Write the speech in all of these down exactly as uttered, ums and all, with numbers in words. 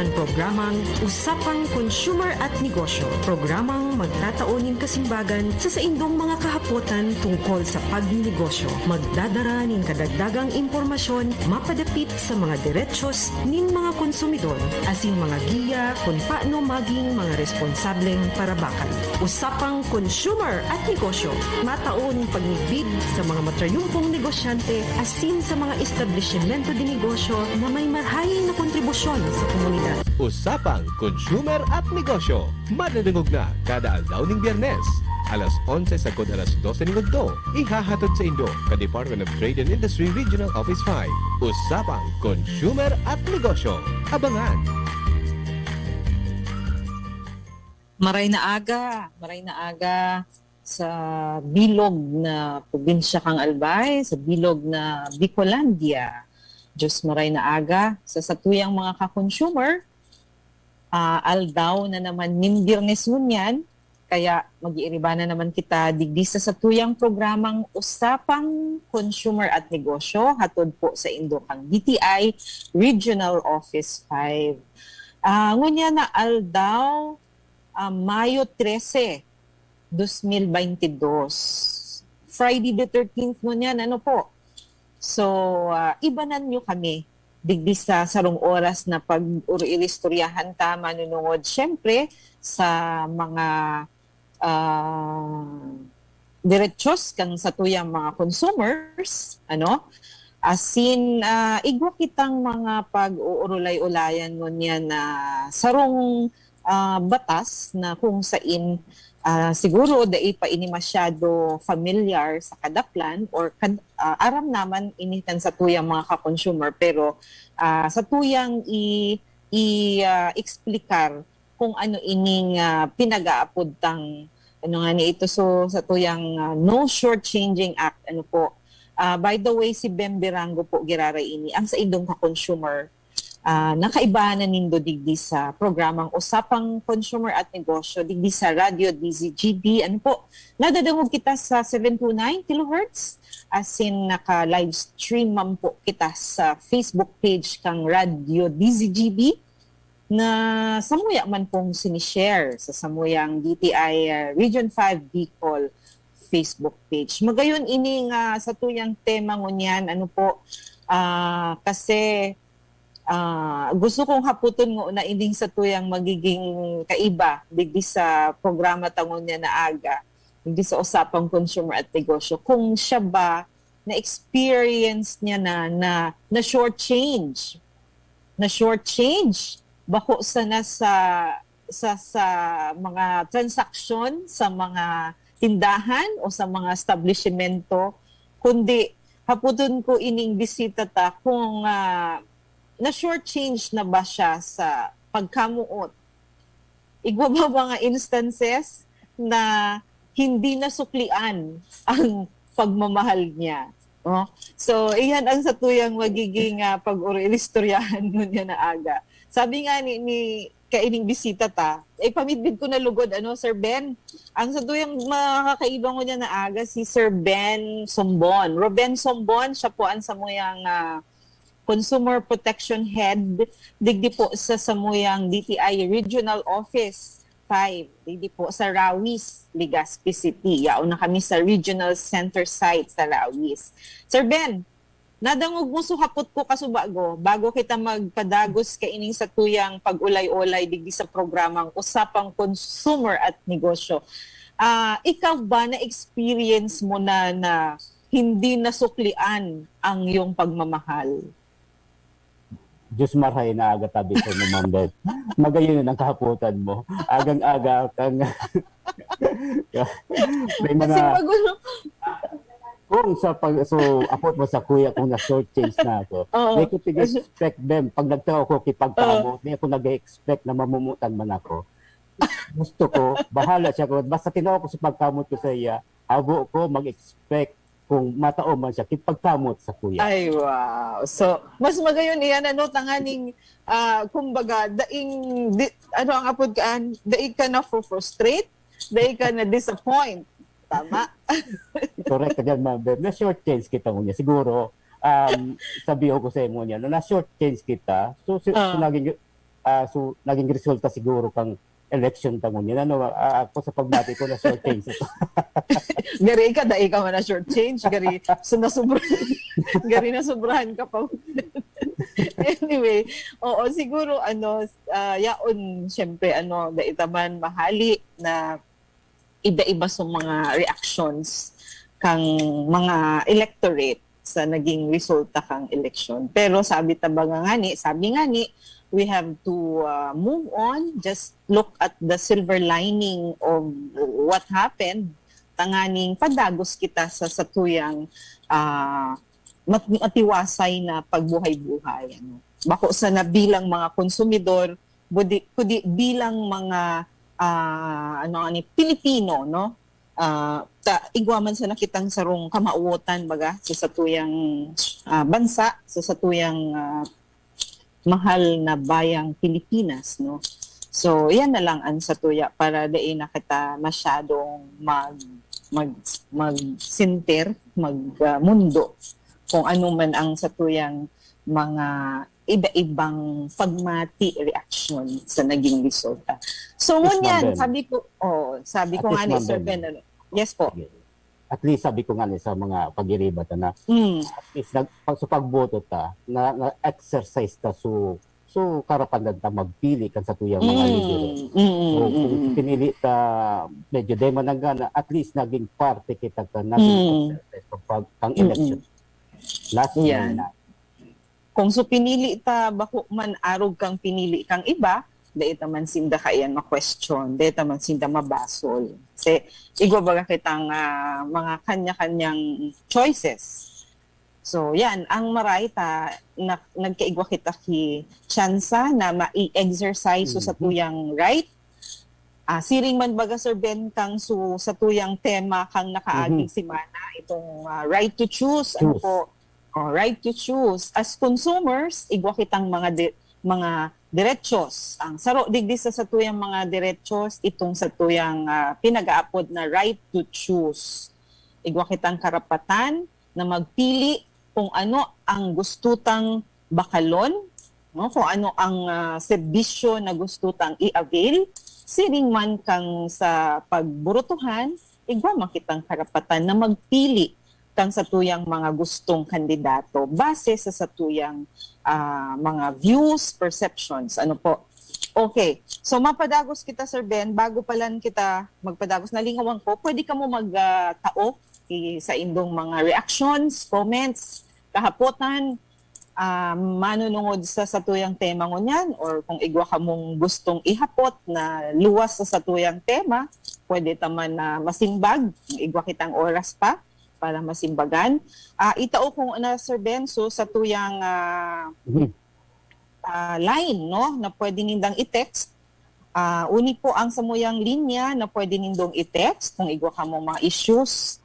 An programang Usapang Consumer at Negosyo. Programang magtatao nin kasimbagan sa saindong mga kahapotan tungkol sa pagnenegosyo. Magdadara nin kadagdagang impormasyon mapadapit sa mga derechos nin mga konsumidor, asin mga giya kun paano maging mga responsableng parabakal. Usapang Consumer at Negosyo. Matao nin pagmidbid sa mga matrayumpong negosyante asin sa mga establisimento de negosyo na may marahay na kontribusyon sa komunidad. Usapang Consumer at Negosyo. Madadangog na kada aldaw ning Biyernes, alas onse sagkod alas dose ning udto. Ihahatod saindo kan Department of Trade and Industry Regional Office five. Usapang Consumer at Negosyo. Abangan! Maray na aga, maray na aga sa bilog na probinsya kan Albay, sa bilog na Bicolandia. Diyos maray na aga sa satuyang mga ka-consumer. Ah, aldaw na naman nin Biyernes ngunyan, kaya mag-iiriba na naman kita digdi sa satuyang programang Usapang Consumer at Negosyo, hatod po saindo kan D T I Regional Office five. Ah, ngunyan na aldaw, ah, Mayo trese, dos mil baynte dos. Friday the thirteenth ngunyan, ano po? So, ah, ibanan nyo kami digdi sa sarong oras na pag-uri-iristoryahan ta, manunungod, siyempre, sa mga, ah, derechos kan satuyang mga consumers, ano? Asin, ah, igwa kitang mga pag-uurulay-ulayan ngunyan na sarong, ah, batas na kung sain, ah, siguro dai pa ini masyado familiar sa kadaklan or kad-, ah, aram naman ini kan satuyang mga ka-consumer, pero, ah, satuyang i-, i-, ah, eksplikar kung ano ining, ah, pinag-aapod tang, ano ngani ito, so, satuyang, ah, No Shortchanging Act, ano po. Ah, by the way, si Bem Berango po giraray ini, ang saindong ka-consumer, ah, na kaibahan nindo digdi sa programang Usapang Consumer at Negosyo, digdi sa Radyo D Z G B. Ano po, nadadangog kita sa seven two nine kilohertz, asin naka-live stream man po kita sa Facebook page kang Radyo D Z G B, na samuya man pong sinishare sa samuyang D T I, ah, Region five Bicol Facebook page. Magayon ini nga satuyang tema ngunyan, ano po, ah, kasi, ah, gusto kong haputon ngona ining satuyang magiging kaiba digdi sa programa ta ngunyan na aga, digdi sa Usapang Consumer at Negosyo, kung siya ba na-experience niya na, na, na-shortchange. Na-shortchange. Bako sana sa, sa, sa mga transaksyon, sa mga tindahan o sa mga establishmento, kundi haputon ko ining bisita ta kung, ah, na-shortchange na ba siya sa pagkamuot. Igwa ba mga instances na hindi nasuklian ang pagmamahal niya? No? So, iyan ang satuyang magiging, ah, pag-uri-, istoryahan ngunyan na aga. Sabi nga ni, ni kaining bisita ta, eh, pamidbid ko na lugod, ano, Sir Ben? Ang satuyang makakaiba ngunyan na aga, si Sir Ben Sombon. Roben Sombon, siya po ang samuyang, ah, Consumer Protection Head, digdi po sa samuyang D T I Regional Office five, digdi po sa Rawis, Legazpi City. Yaon na kami sa Regional Center Site sa Rawis. Sir Ben, nadangog mo, so hapot ko kasubago, bago kita magpadagos kaining satuyang pag-ulay-ulay digdi sa programang Usapang Consumer at Negosyo. Ah, ikaw ba, na-experience mo na, na hindi nasuklian ang iyong pagmamahal? Diyos marhay na aga tabi ko naman, Beth. Magayon ang kahapotan mo. Agang-aga kang... may Kasi mga... magulo. Kung sa pag... So, apot mo sa kuya kung na-shortchange na ako. Oo. May ko tig-expect, Bem. Pag nagtao ko, kipagkamot, may ako nag-expect na mamumutan man ako. Gusto ko, bahala siya. Kung basta tinaw ko sa pagkamot ko sa iya, abo ko mag-expect kung matao man siya, kipagkamot sa kuya. Ay, wow. So, mas magayon iyan, ano, tanganing, ah, kumbaga, daing, di, ano ang apod ka, an-, daing ka na-frustrate, daing ka na-disappoint. Tama? Correct ka dyan, Ma'am Bem. Na-shortchange kita ngunyan. Siguro, um, sabi ko sa imo niya, na na-shortchange kita. So, si, Ah. so naging, Ah, so, naging resulta siguro kang election ta ngunyan. Ano, ah, ako sa pagbati ko, na-shortchange ito. Gari ka, dai ka man na-shortchange. Gari, so, nasubra, gari, nasubrahan ka pa. Anyway, oo, siguro, ano, ah, yaon, syempre, ano, dai ta man mahali na iba-iba sa mga reactions kang mga electorate sa naging resulta kang eleksyon. Pero sabi ta ba nga ngani, sabi ngani, we have to, ah, move on, just look at the silver lining of what happened, tanganing padagos kita sa satuyang, ah, mat-, matiwasay na pagbuhay-buhay, ano. Bako sana bilang mga konsumidor, budi-, kundi bilang mga, ah, ano nga ni, Pilipino, no? Ah, ta, igwa man sana kitang sarong kamawotan, baga, sa satuyang, ah, bansa, sa satuyang, ah, mahal na bayang Pilipinas, no? So, yan na lang ang satuya para dai na kita masyadong mag, mag, magsintir, mag, ah, mundo kung ano man ang satuyang mga iba-ibang pagmati, reaksyon sa naging resulta. So, Yes, ngunyan, Ma'am Ben. sabi ko, oh, sabi ko At least, nga ni Ma'am Sir Ben. Ben, ano, yes po. Sige. At least, sabi ko nga ni sa mga pag-iriba ta na, Mm. at least, nag, pag, sa pagboto ta, na, na-exercise ta, so, so, karapandan ta magpili kan satuyang mga Mm, leader. mm, mm, So, kung mm. pinili ta, medyo dai man nanggana, at least naging parte kita ka, naging Mm. exercise pag, pag, pang Mm-mm. election. Last Yan. na. Kung so pinili ta, bako man arog kang pinili kang iba, dai ta man sinda kaiyan ma-question, dai ta man sinda mabasol. Kasi igwa baga kitang, ah, mga kanya-kanyang choices. So, yan, ang maray ta, na, nagkaigwa kita ki tsansa na ma-exercise so Mhm. satuyang right. Ah, siring man baga, Sir Ben, kang su-, satuyang tema kang nakaaging Mhm. semana, itong, ah, right to choose, ano Choose. po, oh, right to choose. As consumers, igwa kitang mga di-, mga derechos. Ang saro digdi sa satuyang mga derechos, itong satuyang, ah, pinag-aapod na right to choose. Igwa kitang karapatan na magpili kung ano ang gusto tang bakalon, no? Kung ano ang, ah, serbisyo na gusto tang i-avail. Siring man kang sa pagburutuhan, igwa man kitang karapatan na magpili kan satuyang mga gustong kandidato base sa satuyang, ah, mga views, perceptions. Ano po? Okay. So, mapadagos kita, Sir Ben. Bago pa lang kita magpadagos, nalingawan ko, pwede kamo mag, ah, tao i-, sa indong mga reactions, comments, kahapotan, ah, manunungod sa satuyang tema ngunyan, or kung igwa kamong gustong ihapot na luwas sa satuyang tema, pwede ta man na masimbag, kung igwa kitang oras pa para masimbagan. Ah, itao ko na, Sir Ben, so satuyang, ah, Mhm. ah, line, no, na pwede nindang i-text. Ah, uni po ang samuyang linya na pwede nindong i-text kung igwa kamo mga issues,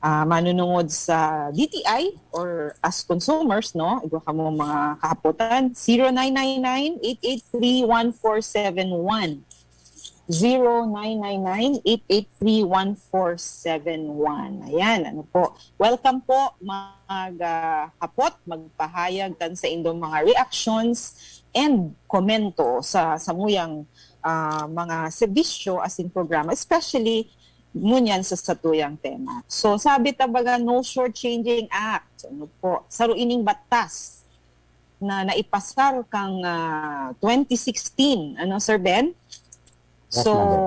ah, manunungod sa D T I or as consumers, no, igwa kamo mga kahapotan, zero nine nine nine, eight eight three, one four seven one. Zero nine nine nine, eight eight three, one four seven one. Ayan, ano po. Welcome po, mag, ah, hapot, magpahayag kan sa indong mga reactions and komento sa samuyang, ah, mga serbisyo asin programa, especially ngunyan sa satuyang tema. So, sabi ta baga, No Shortchanging Act. Ano po? Saro ining batas na naipasar kang, ah, twenty sixteen. Ano, Sir Ben? Yes, So, Ma'am Ben.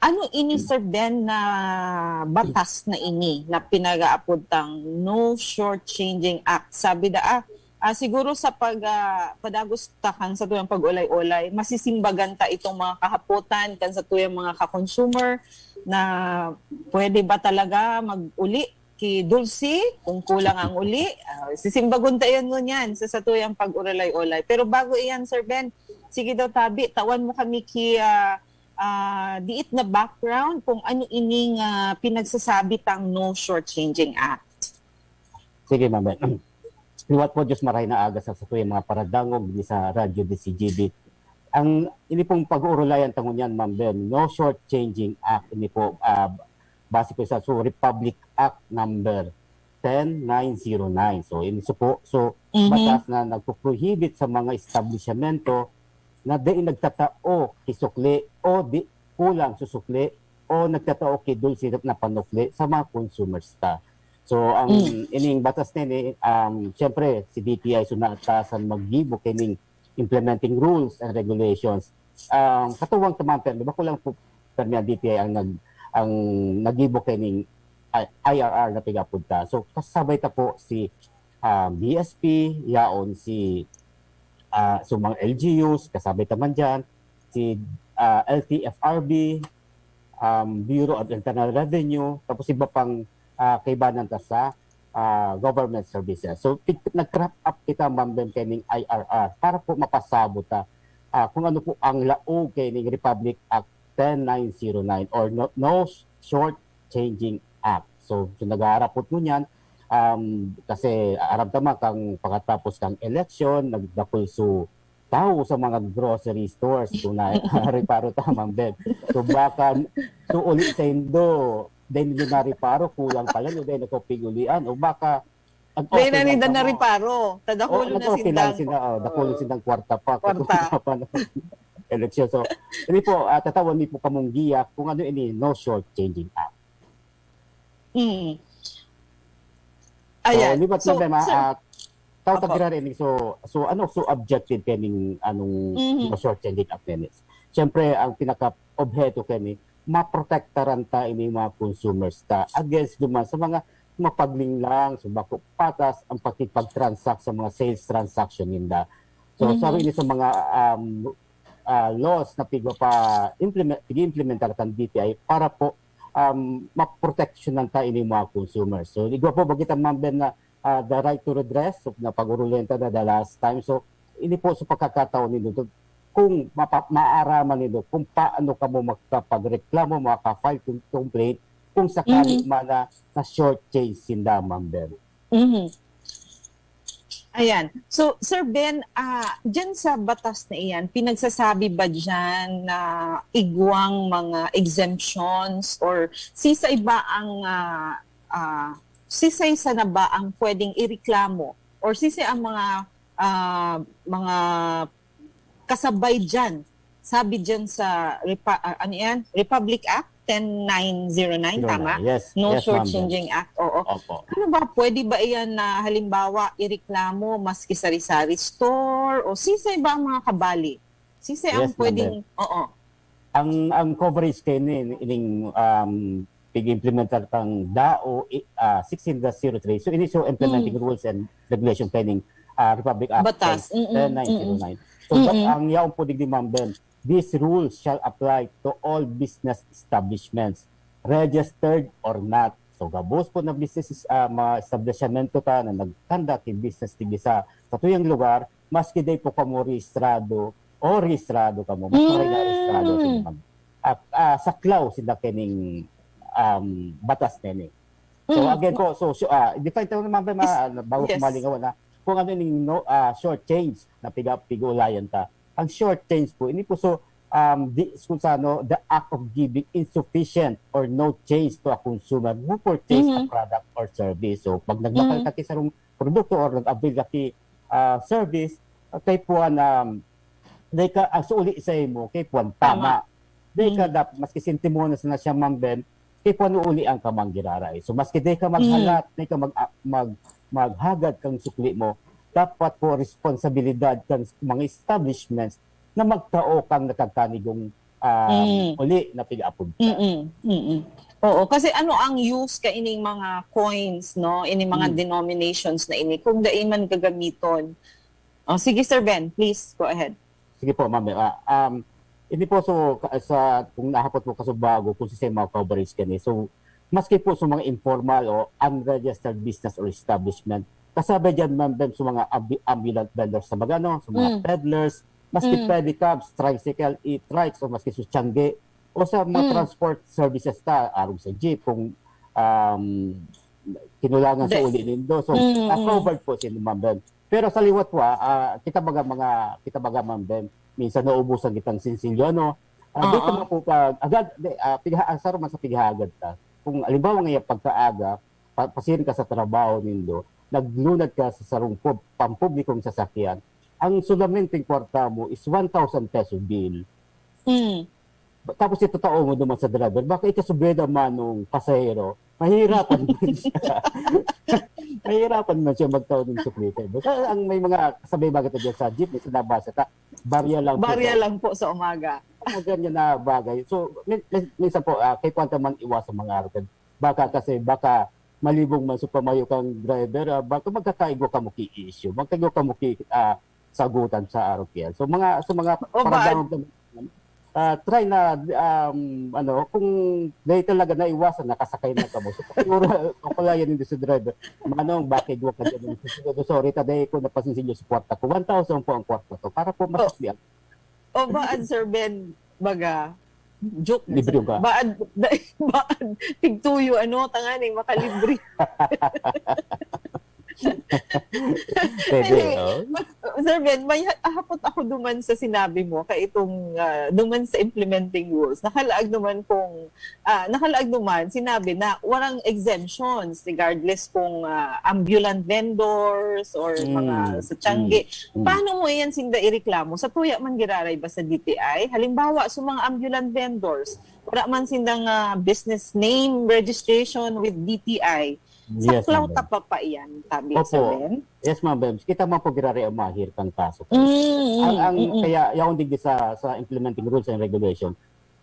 Ano ini, Sir Ben, na batas na ini na pinag-aapod tang No Shortchanging Act? Sabi da, ah, ah, siguro sa pag, ah, padagos ta kan satuyang pag-olay-olay, masisimbagan ta itong mga kahapotan kan satuyang mga ka-consumer na pwede ba talaga mag-uli ki Dulce kung kulang ang uli. Ah, sisimbagon ta yan ngunyan sa satuyang pag-olay-olay. Pero bago iyan, Sir Ben, sige daw tabi, tawan mo kami ki, ah, ah, diit na background kung ano ining, ah, pinagsasabi tang No Shortchanging Act. Sige, Ma'am Ben. Liwat po, Diyos maray na aga sa satuyang mga paradangog ni sa Radyo D C G B. Ang ini pong pag-uurulayan ta ngunyan, Ma'am Ben, No Shortchanging Act, ini po, ah, base po sa, so, Republic Act number ten nine zero nine. So, ini so po, so, Mhm. batas na nagpo-prohibit sa mga establisyamento na dai nagtatao ki sukli o di kulang sa sukli o nagtatao ki dulce na panukli sa mga consumers ta. So, ang Mm. ining batas na ini, um, siyempre, si D T I so naatasan maggibo kining implementing rules and regulations. Um, katuwang ta man, pero bako lang po, permi ang D T I ang nag-, ang naggibo kining I-, I R R na pigapod ta. So, kasabay ta po si, ah, B S P, yaon si, ah, so mga L G Us, kasabay ta man diyan, si, ah, L T F R B, um, Bureau of Internal Revenue, tapos iba pang, ah, kaibanan ta sa, ah, government services. So, pig-, nag-wrap up kita, Ma'am Bem, kining I R R para po mapasabot ta, ah, kung ano po ang laog kining Republic Act ten nine zero nine or no, no Short Changing Act. So, so nag-aarapot mo niyan, um, kasi aram ta man kang pakatapos kang eleksyon, nagdakul so tawo sa mga grocery stores, kung na, nareparo ta, Ma'am Beb. So, baka, so, uli sa indo, dai nindo nareparo, kulang pala, no, dai nakapig-ulian, o baka, ang Dai okay na lang ninda tamo. nareparo. Ta Oo, dakulo na nag-okay lang sindang sila, oh, dakulo Oo. sindang kwarta pa, Kwarta. kwarta pa ng eleksyon. So, ini po, ah, tatawan mi po kamong giya kung ano ini, no short changing act. Mm. So, Ayan. liwat So, na, Beb, ah, sir, ah, tao Opo. tagira rin, so, so, ano, so objective kaya ning, anong Mhm. no short changing act na ini? Siyempre, ang pinaka-obheto kaya ni, maprotektaran ta ini mga consumers ta against duman sa mga mapagling lang, so bako patas ang pakikipag-transact sa mga sales transaction ninda. So, Mhm. sabi ni sa mga, um, ah, laws na pigwa pa implement, pig-implementar kan D T I para po, um, maproteksyonan ta ini mga consumers. So, igwa po, bagita, Ma'am Bem, na, ah, the right to redress, so, na pag-urulan ta na the last time. So, ini po sa pagkakataon nindo, kung mapa-, maaraman nindo kung paano kamo makapagreklamo, makaka-file com-, complaint, kung sakali Mhm. man na, na short change sinda, Ma'am Bem. Mhm. Ayan. So, Sir Ben, ah, diyan sa batas na iyan, pinagsasabi ba diyan na igwang mga exemptions or sisay ba ang, ah, ah, sisay sana ba ang pwedeng ireklamo or sisay ang mga, ah, mga kasabay diyan? Sabi diyan sa Repa-, ah, ano yan? Republic Act ten nine zero nine, Zero tama? nine. Yes. No Yes, Ma'am Bem. Shortchanging Act, oo. Opo. Ano ba, pwede ba iyan na halimbawa, ireklamo maski sari-sari store o sisay ba ang mga kabali? Sisay ang Yes, Ma'am pwedeng, Bem. oo. Ang, ang coverage kayo ni, ining, um, pig-implementar kang dao, i-, ah, sixteen dash zero three. So, ini so implementing Mm. rules and regulation pending, ah, Republic Act Batas. ten, Mm-mm. ten nine zero nine. So, but Mm-mm. ang yaon po digdi, Ma'am Bem, this rule shall apply to all business establishments, registered or not. So, gabos po na business, ah, mga establishmento ta na nagkanda ki business digdi sa, sa tuyang lugar, maski dai po kamo rehistrado o rehistrado kamo, mas maray na rehistrado Mm. sila mag-, ah, ah, saklaw sila kining, um, batas na ini. So, Mm. again po, so, so, ah, define tayo naman ba, Is-, ma-, bago yes. ko malingawan, ha, kung ano ning no, ah, short change na piga-, pig-uulayan ta. Ang short change po, ini po, so, um, di, kung sa ano, the act of giving insufficient or no change to a consumer who purchase a Mhm. product or service. So, pag nagmakal Mhm. ka ki sarong produkto or nag-avail ka ki, ah, service, ah, kay puwan, um, dai ka, ang suuli sa imo, kay puwan, Tama. tama. Dai ka Mm. dap-, maski sentimones na siya, Ma'am Bem, kay puwan, uuli ang kamang giraray. So, maski dai ka Mm. maghalat, dai ka mag-, ah, mag-, maghagad kang sukli mo, dapat po responsibilidad kan mga establishments na magtao kang nakagkanigong, um, Mm. uli na pig-apod ka. Mm-mm. Mm-mm. Oo, kasi ano ang use ka ining mga coins, no? Ining mga Mm. denominations na ini, kung dai man gagamiton. Oh, sige, Sir Ben, please, go ahead. Sige po, Ma'am Bem. Ah, um, hindi po, so, ka-, sa, kung nahapot mo kasubago, kung sa mga coverage kani, so, maski po sa mga informal o unregistered business or establishment, kasabay dyan, Ma'am Bem, sa mga ambi-, ambulant vendors sa bagano, sa mga Mm. peddlers, maski Mm. pedicabs, tricycle, e-trikes, o maski sa tiyangge, o sa mga Mm. transport services ta, arog sa jeep, kung, um, kinulangan sa De- uli nindo. So, Mm, ah, mm. covered po si Ma'am Bem. Pero sa liwat po, ah, ah, kita baga mga, kita baga, Ma'am Bem, minsan nauubusan kitang sinsilyo, ano? Ah, di Oo. ka man po pag, agad, di, ah, pigha-, ah, sa roman sa pighagad ta. Kung halimbawa nga yung pagkaaga, pa-, pasiring ka sa trabaho nindo, naglunad ka sa sarong pub-, pampublikong sasakyan, ang solamente kwarta mo is one thousand peso bill. Mm. Tapos itatao mo naman sa driver, baka ikasubeda man nung pasahero, mahirapan man siya. Mahirapan man siya magtao ng suplite. Basta ang may mga kasabay bagay dyan sa jeepney, sa nabasa ka, barya lang po. Barya lang po sa umaga. Mga ganyan na bagay. So, min-, min-, minsan po, ah, kay kwanta man iwas sa mga arugan. Baka kasi, baka malibong man sa pamayo kang driver, ah, baka magkakaigwa ka mo ki issue, magkaigwa ka mo ki, ah, sagutan sa arukian. So, mga, sa mga o, paradangog na, ah, try na, um, ano, kung dahil talaga naiwasan, nakasakay na kamo. So, siguro, kapalayan hindi si driver, "Manong, bakit wa ka dyan?" "Sorry, sorry, taday ko, napasinsin nyo sa kwarta ko." One thousand po ang kwarta ko. Para po, oh, masuklian. O ba, Sir Ben, baga, joke na. Libre ka. Baad, baad, tigtuyo, ano, tanganing makalibre. Pwede, oh. Sir Ben, may ha-, hapot ako duman sa sinabi mo, ka itong, ah, duman sa implementing rules. Nakalaag naman kung, ah, nakalaag naman, sinabi na warang exemptions, regardless kung, ah, ambulant vendors or mga sa tiangge. Mm. Paano mo iyan sinda ireklamo? Sa tuya man giraray ba sa D T I? Halimbawa, sa mga ambulant vendors, wala man sindang, ah, business name registration with D T I. Yes, Ma'am Bem. Saklaw ta pa pa iyan, tabi, Sir Ben? Opo. Yes, Ma'am Bem. Kita man po giraray ang mahir kang kaso. Mm, mm, Ang, ang, mm, mm. Kaya yaon digdi sa, sa implementing rules and regulation.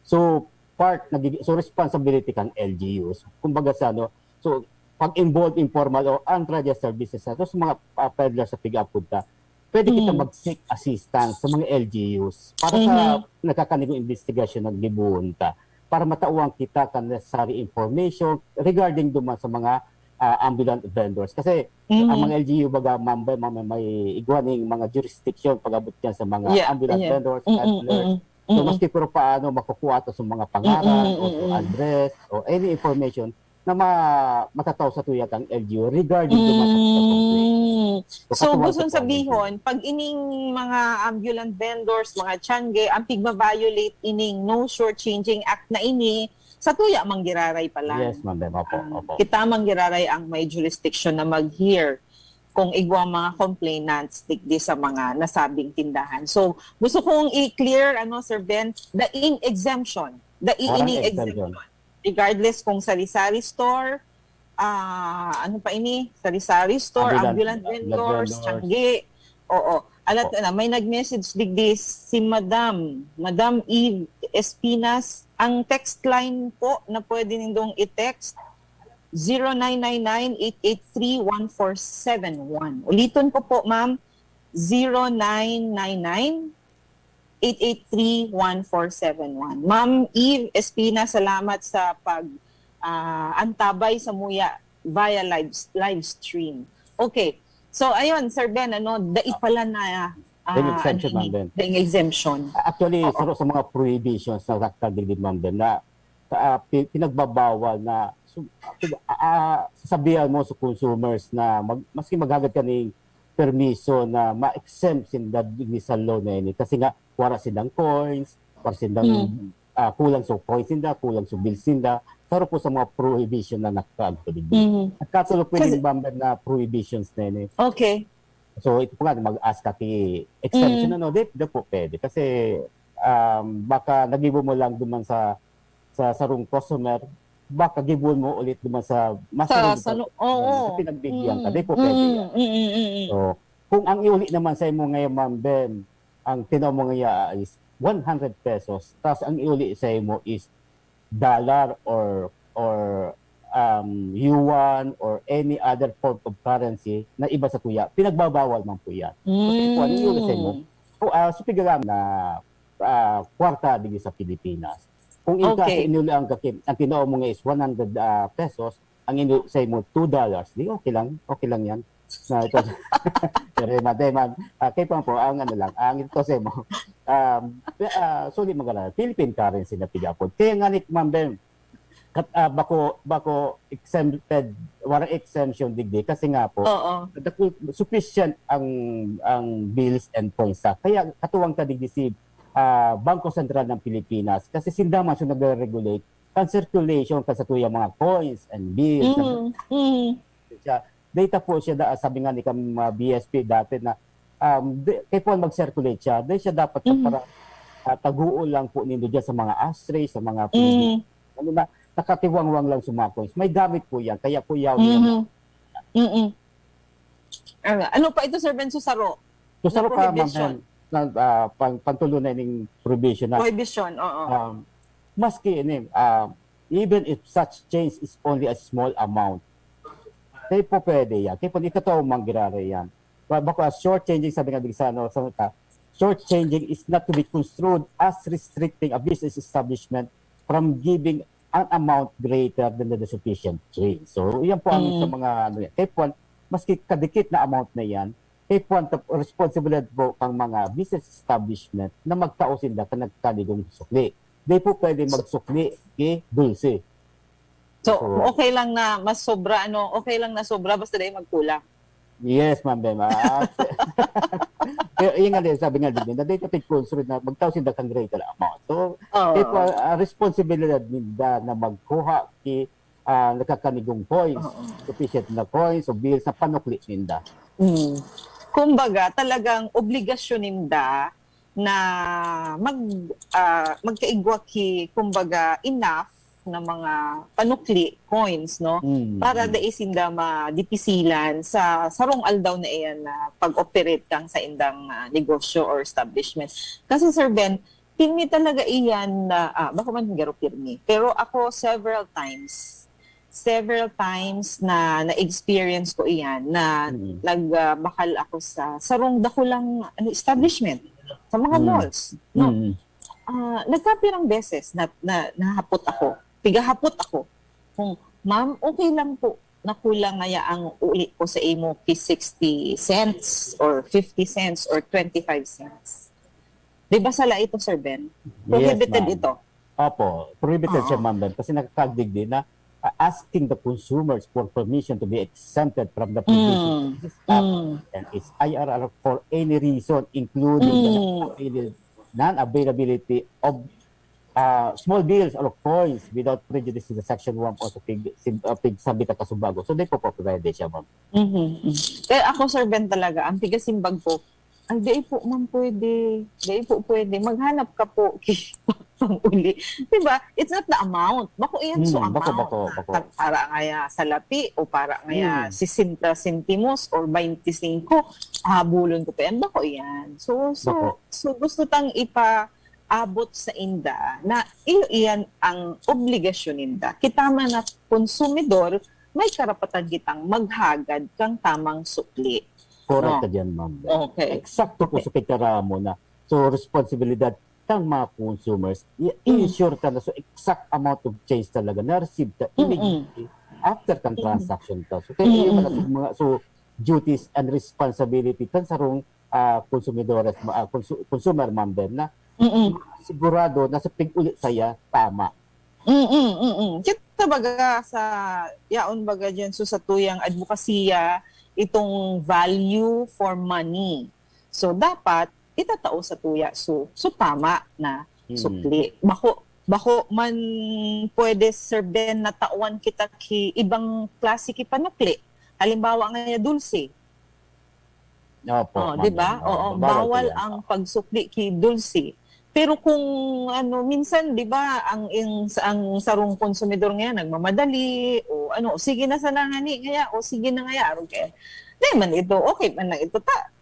So, part, nagigi-, so, responsibility kang L G Us. Kumbaga sa ano, so, pag-involve informal o unregistered business na to, sa mga, ah, peddler sa piga-apod ta, pwede kita Mm. mag-seek assistance sa mga L G Us para sa Mhm. nagkakanigong investigasyon na gibohon ta, para matawan kita kan necessary information regarding duman sa mga, ah, ambulant vendors. Kasi ang Mhm. mga L G U, baga, Ma'am Bem, may, may igwa ning mga jurisdiction pag-abot niya sa mga Yeah, ambulant yeah. vendors, Mm-mm, peddlers. mm-mm, So, mm-mm. maski pero paano, makukuha to sa mga pangaran Mm-mm, o sa mm-mm. address o any information na ma-, matataw sa tuya kang L G U regarding duman sa complaint. Mm. So, So, katuwang gusto sa sabihon, pag ining mga ambulant vendors, mga tiangge, ang pigma-violate ining no shortchanging act na ini, sa tuya man giraray pa lang. Yes, Ma'am Bem. Opo, Ang opo. kita man giraray ang may jurisdiction na mag-hear kung igwa mga complainants digdi sa mga nasabing tindahan. So, gusto kong i-clear, ano, Sir Ben, the in exemption, the Parang ining exemption. exemption. Regardless kung sari-sari store, ah, ano pa ini? Sari-sari store, Ambulant, ambulant ambulant vendors, vendors. tiangge. Oo. Alat Opo. na, may nag-message digdi si Madam, Madam Eve Espinas. Ang text line po na pwede nindong i-text, zero nine nine nine, eight eight three, one four seven one. Uliton ko po, ma'am, zero nine nine nine, eight eight three, one four seven one. Ma'am Eve Espina, salamat sa pag, ah, antabay sa muya via live, live stream. Okay. So, ayun, Sir Ben, ano, dai Ah. pala na, ah, Dai exemption, ano, Ma'am Ben. dai exemption. Actually, Oo. sa, sa mga prohibitions na nakagigid, Ma'am Ben, na, ah, pi-, pinagbabawal na, so, pig-, ah, ah, sasabihan mo sa consumers na mag-, maski maghagad ka ning permiso na ma-exempt sinda digdi sa law na ini. Kasi nga, wala sindang coins, wala sindang, Mm. ah, kulang sa coins sinda, kulang sa bills sinda. Saro po sa mga prohibition na nakaagto digdi. Mm. Nagkatulo po Kasi yung bamba na prohibitions na ini. Okay. So, ito po nga, mag-ask ka ki exemption, Mm. ano, di, di po pwede. Kasi, um, baka nagibo mo lang duman sa, sa sarong customer, baka gibuon mo ulit duman sa mas Sa, sarong sa lu-, customer oo. na pinagbigyan ka. Mm, Di po pwede mm, yan. mm, mm, mm. So, kung ang iuli naman sa imo ngayon, Ma'am Bem, ang tinao mo ngayon is one hundred pesos, tas ang iuli sa imo is dollar or, or, um, yuan or any other form of currency na iba sa tuya, pinagbabawal man po yan. So, kung ano yung sa imo, Mm. kung, ah, sa pigaram na, ah, kwarta digdi sa Pilipinas. Kung in Okay. case, inuli ang kakim-, ang tinao mo nga is one hundred, ah, pesos, ang inu-, sa imo, two dollars, di okay lang, okay lang yan. Na ito, pero mate, man, ah, kay Pampo, ang ano lang, ang ito sa imo, um, pe-, ah, sulit magana, Philippine currency na pigapon. Kaya nga ni Ma'am Ben, kat-, ah, bako, bako exempted, wala exemption digdi, kasi nga po, Oo. dakul-, sufficient ang, ang bills and coins sa. Kaya katuwang ta digdi si, ah, Bangko Sentral ng Pilipinas, kasi sinda man siya nagre-regulate kan circulation kan satuyang mga coins and bills. Mm, mm. Siya, data po siya, da-, sabi nga ni kam-, mga B S P dati na, um, di, kay Paul mag-circulate siya, di siya dapat Mhm. para ah, taguol lang po nindo dyan sa mga ashtray, sa mga Mm. ano na, nakatiwangwang lang sa mga coins. May gamit po yan, kaya po yaw niya. Mhm. Mm-mm. Ano, ano pa ito, Sir Ben, susaro? So, saro pa, prohibition. Ma'am, na, ah, pang, pantulunay ning prohibition na, Prohibition, oo. um, maski ini, um, even if such change is only a small amount, kaya po pwede yan. Kaya po, ito to, manggirari yan. Ba- Bako, as short changing, sabi nga, Bigsano, sa ta, short changing is not to be construed as restricting a business establishment from giving an amount greater than the sufficient change. So, yan po ang Mm. sa mga, ano yan. Kaya po, maski kadikit na amount na yan, kaya po, ang tap- responsibilidad po kang mga business establishment na magtao sinda ka nagkanigong sukli. Di po pwede magsukli kay dulce. So, Oo. Okay lang na mas sobra, ano, okay lang na sobra, basta dahil magkulang. Yes, Ma'am Bema. Ah, pero yun nga din, sabi nga din, na dito pag-construe na magtao sinda kang greater amount. So, Oo. ito, ah, responsibilidad ninda na magkuha ki ah, nakakanigong coins, Oo. sufficient na coins o bills na panukli ninda. Mm. Kumbaga, talagang obligasyon ninda na mag, ah, magkaigwa ki, kumbaga, enough na mga panukli, coins, no? Mm, Para mm. dai sinda madipisilan sa sarong aldaw na iyan na pag-operate kang sa indang ah, negosyo or establishment. Kasi, Sir Ben, pirmi talaga iyan na, ah, bako man garo pirmi. Pero ako, several times, several times na na-experience ko iyan na Mm. nagbakal ako sa sarong dakulang ano, establishment, sa mga Mm. malls. No? Mm. Ah, nagkapirang beses na, na nahapot ako, pigahapot ako kung, "Ma'am, okay lang po na kulang ngaya ang uli ko sa imo ki sixty cents or fifty cents or twenty-five cents." Di ba sala ito, Sir Ben? Prohibited Yes, ma'am. Ito. Opo, prohibited Oo. Siya, Ma'am Ben, kasi nakakagdigdi na uh, asking the consumers for permission to be exempted from the provision Mm. of this Act Mm. and its I R R for any reason, including the Mm. non-avail- non-availability of uh, small bills or coins without prejudice to the Section one o sa pig, sim, uh, pig sabi ta kasubago. So, di po po pwede siya, Ma'am. Mhm, mhm. Kaya ako, Sir Ben, talaga, ang tigasimbag ko, "Ay, di po, ma'am, pwede. Di po pwede. Maghanap ka po ki pang-uli." Diba? It's not the amount. Bako iyan so Hmm, bako, amount. bako, Na, bako. tag-, para ngaya salapi o para ngaya Hmm. sesenta sentimos or baynte singko, habulon ko pa yan. Bako iyan. So, so, Bako. so gusto tang ipaabot sa inda na iyo iyan ang obligasyon ninda. Kita man na konsumidor, may karapatan kitang maghagad kang tamang sukli. Correct No. ka dyan, Ma'am. Okay. Eksakto po Okay. Sa pagkaramo na. So, responsibilidad kang mga consumers, i- Mm. ensure ka na so exact amount of change talaga na receive ka Mm-mm. immediately after kang Mm-mm. transaction ka. So, kaya Mm-mm. yun pala sa mga so, duties and responsibility kan sarong ah, konsumidores, ma- ah, konsu- consumer, Ma'am Ben, na Mm-mm. sigurado na sa pig-uli saya, tama. Mm-mm, mm-mm. Kita baga sa, yaon baga dyan, so sa tuyang advokasya, itong value for money. So, dapat itatao sa tuya, so, so tama na Mm. sukli. Bako, bako man pwede, Sir Ben, na tawan kita ki ibang klase ki panukli. Halimbawa nga, dulce. Opo, Oh, Ma'am di ba? Ben. Oh, Oo, bawal po bawal yan. Ang pagsukli ki dulce. Pero kung ano, minsan, di ba, ang, ang, ang sarong konsumidor ngayon, nagmamadali, o ano, sige na sana ngani ngaya, o sige na ngaya, arog kaya. Di man ito, okay man lang ito ta.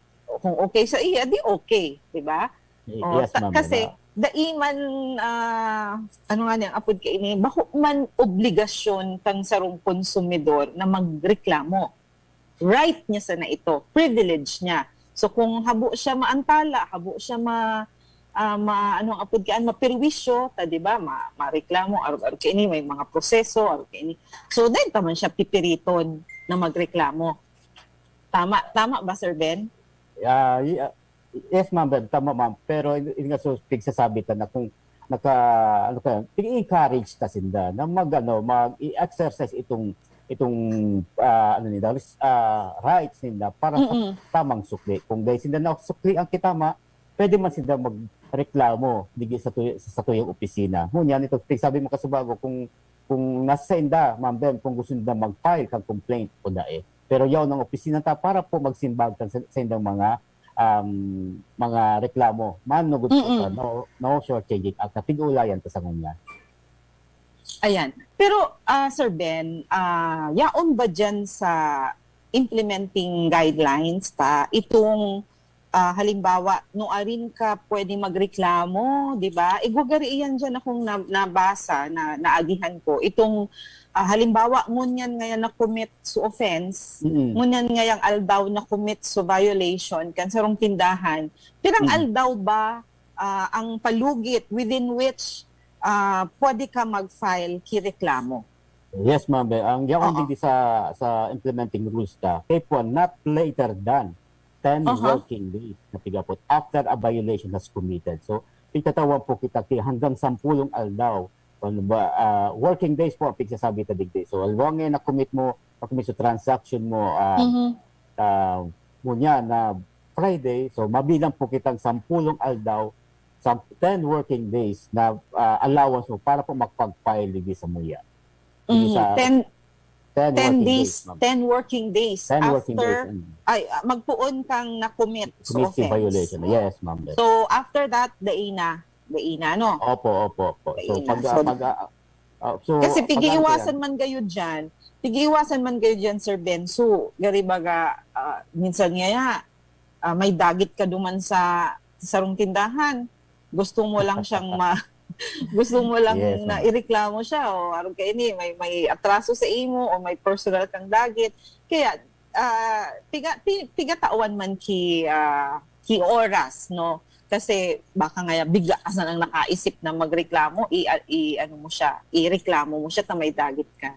Kung okay sa iya, di okay, di ba? Y- Oh, yes, ta- Ma'am kasi, Ben. dai man, ah, ano nga niyang apod kaini, bako man obligasyon kang sarong konsumidor na magreklamo. Right niya sana ito, privilege niya. So kung habo siya maantala, habo siya ma, ah, ma ano ang apod kaan, maperwisyo, ta, di ba? Ma, mareklamo, arog-arog kaini, may mga proseso, arog kaini. So dahil ta man siya pipiriton na magreklamo. Tama, tama ba, Sir Ben? Ah, y- ah, yes, Ma'am Ben, tama, Ma'am. Pero in, in nga so, pigsasabi ta na kung naka ano ka, i-encourage ta sinda na mag ano, mag-i-exercise itong itong ah, ano nila, res- ah, rights nila para sa Mm-mm. Tamang sukli. Kung dahil sinda na sukli ang kitama, pwede man sinda magreklamo digi sa tuyo, sa tuyong opisina. Ngunyan, ito, sabi mo kasubago, kung kung nasa inda, Ma'am Ben, kung gusto nila mag-file kang complaint o dai. Pero yaon ang opisina ta para po magsimbag kan sa, sa indang mga um, mga reklamo. Manugod po Mm. sa no, no shortchanging act na pig-ulayan ta sa ngunyan. Ayan. Pero, ah, Sir Ben, ah, yaon ba diyan sa implementing guidelines ta itong, ah, halimbawa, nuarin ka pwede magreklamo, di ba? Igwa gari iyan diyan akong na nabasa na naagihan ko. Itong, ah, halimbawa, ngunyan ngayon na-commit so offense, Mm. ngunyan ngayang aldaw na-commit so violation kan sarong tindahan, pirang Mm. aldaw ba, ah, ang palugit within which, ah, pwede ka mag-file ki reklamo? Yes, ma'am. Be. Ang yaon Oo. digdi sa, sa implementing rules ta, kay puwan, not later than ten Aha. working days na pigapot after a violation has committed. So, pigtatawan po kita ki hanggang sampulong aldaw. Ano ba, ah, working days po ang pigsasabi ta digdi. So, halimbawa ngayon na-commit mo, na-commit sa transaction mo, ah, Mhm. ah, ngunyan na Friday, so mabilang po kitang sampulong aldaw, sa ten working days na, ah, allowance mo para po makapag-file digdi sa muya. Digdi Mhm. sa Ten, ten ten working days, days, ma'am. ten working days Ten working days, after, mm. ay, ah, magpoon kang na-commit sa Commit si offense. violation. Yes, ma'am. So, after that, dai na. Dai na, no? Opo, opo, opo. So, Dai na. pag, ah, So, pag, ah, ah, so, Kasi pag-aano pigiiwasan yan? man gayud diyan, pigiiwasan man gayud diyan, Sir Ben. So, gari baga, ah, minsan nga ya, ah, may dagit ka duman sa, sa sarong tindahan. Gusto mo lang siyang ma-, gusto mo lang Yes, na ma'am. ireklamo siya, o, "Arog ka ini, may, may atraso sa imo, o may personal kang dagit." Kaya, ah, piga-, pi-, pigatawan man ki, ah, ki oras, no? Kasi baka nga bigla ka sanang nakaisip na magreklamo, i-, i-, ano mo siya, ireklamo mo siya ta may dagit ka.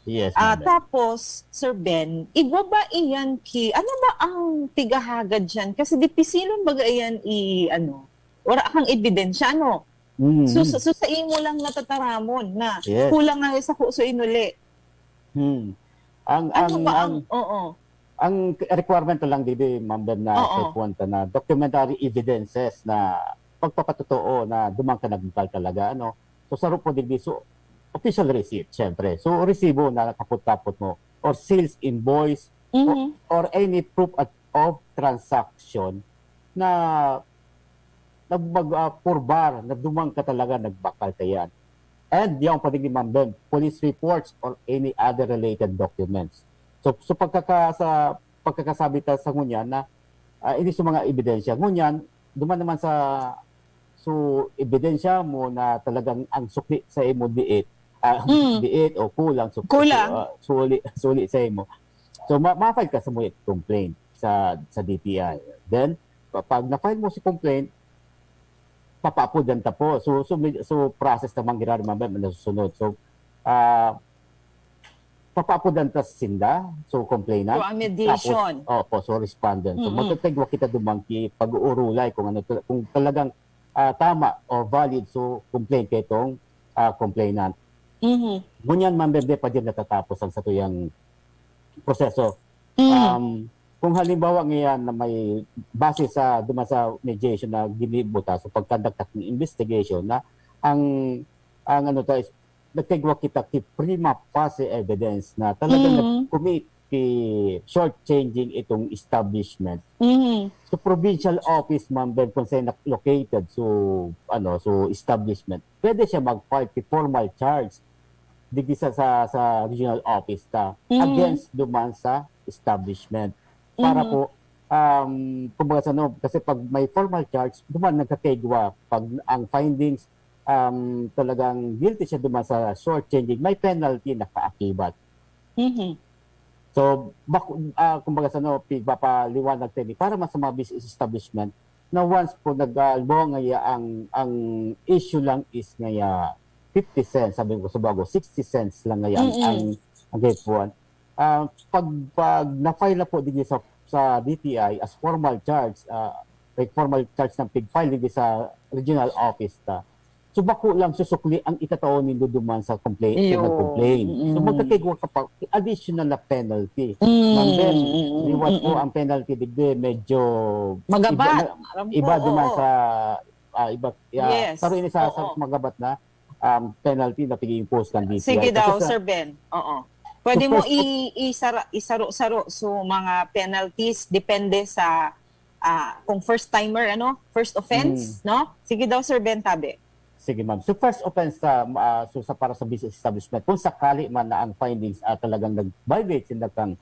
Yes, Ah, ma'am. tapos, Sir Ben, igwa ba iyan ki, ano ba ang pigahagad diyan? Kasi dipisilon baga iyan i-, ano, wala kang ebidensya, no? Mm. So, so, so sa imo lang natataramon na Yes. kulang nga sa ku-, so inuli. Hmm. Ang, Ano ang, ba ang, ang, oo. ang requirement na lang digdi, Ma'am Ben, na Oo. kay puwan ta na documentary evidences na pagpapatotoo na duman ka nagbakal talaga, ano. So, saro po digdi, so, official receipt, syempre. So, resibo na kapot-kapot mo, or sales invoice, Mhm. or, or any proof at, of transaction na nag-, mag-, ah, purbar na duman ka talaga nagbakal kaiyan. And yaon pa digdi, Ma'am Ben, police reports or any other related documents. So, so pagkaka-, sa pagkakasabi ta sa ngunyan na, ah, ini sa mga ebidensya. Ngunyan, duman naman sa, so, ebidensya mo na talagang ang sukli sa imo diit, ah, Mm. diit o kulang, sukli, Kulang. ah, suli, suli sa imo. So, ma-, ma-file ka sa muya complaint sa, sa D T I. Then, pa-, pag na-file mo si complaint, papaapodan ta po. So, so, may, so process naman giraray, Ma'am Ben, na nasusunod. So, ah, papaapodan ta sinda, so complainant. So, ang mediation. Tapos, opo, so respondent. So, Mm-mm. magkakaigwa kita duman ki pag-uurulay kung ano tal-, kung talagang, ah, tama or valid, so complaint kay tong, ah, complainant. Mhm. Ngunyan, Ma'am Ben, di pa din natatapos ang satuyang proseso. Mm. Um, kung halimbawa ngayon na may base sa, duman sa mediation na ginibo ta, so pag-conduct ng investigation na ang, ang ano ta is, nagkaigwa kita ki prima facie evidence na talagang Mm. nag-commit ki shortchanging itong establishment. Mm. So, provincial office man, Ben, kung saan located, so, ano, so establishment, pwede siya mag-file ki formal charge digdi sa, sa, sa regional office ta Mm. against duman sa establishment. Para Mhm. po, um, kumbaga sa ano, kasi pag may formal charge, duman nagkakaigwa, pag ang findings, um, talagang guilty siya duman sa shortchanging, may penalty na kaakibat. Mhm. So, bak-, ah, kumbaga sa ano, pigpapaliwanag ta ini para man sa mga business establishment na once po nag-, ah, halimbawa ngaya ang, ang issue lang is ngaya fifty cents, sabi ko sa bago, sixty cents lang ngaya ang, Mm-mm. ang, ang gayod puwan. Ah, pag, pag na-file na po digdi sa, sa D T I as formal charge, ah, like formal charge na pig-file digdi sa regional office ta. So, bako lang susukli ang itatao nindo duman sa complain-, sa Iyo. nag-complain. So, Mm. magkakaigwa ka pa, additional na penalty. Mm, Ma'am Ben, mm, mm, liwat po mm. ang penalty digdi, medyo Magabat. iba na, Alam ko, iba duman oo. sa, ah, iba, ah, Yes. pero ini sa, sa Oo. magabat na, um, penalty na pig-i-impose kan D T I. Sige daw, Kasi sa Sir Ben. Oo. Pwede So, mo first of i-, isara-, isaro-saro so mga penalties depende sa ah, kung first timer, ano, first offense, no? Sige daw, Sir Ben, tabi. Sige, ma'am. So, first offense sa, ah, so, sa, para sa business establishment, kung sakali man na ang findings, ah, talagang nag-violate sinda kang,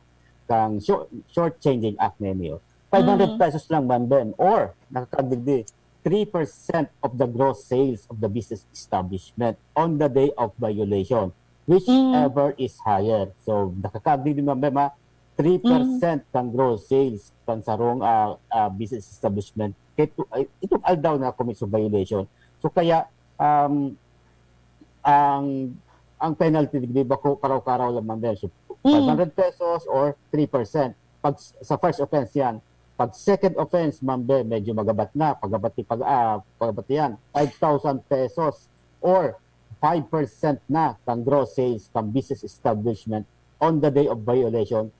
kang short, shortchanging act ninyo, five hundred Mm. pesos lang, ma'am Ben, or, nakakadigdi, three percent of the gross sales of the business establishment on the day of violation, whichever Mm. is higher. So, nakakadigdi, ma'am Ben, ha? Three percent Mm. kan gross sales kan sarong, ah, ah, business establishment. Kaya ito, ay, itong aldaw na commit sa violation. So, kaya, um, ang, ang penalty, di ba, ko, karaw-karaw lang man din. So, Mm. five hundred pesos or three percent. Pag s-, sa first offense yan. Pag second offense, ma'am Ben, medyo magabat na. Pagabat, pag, ah, pagabat yan, five thousand pesos or five percent na kan gross sales kan business establishment on the day of violation,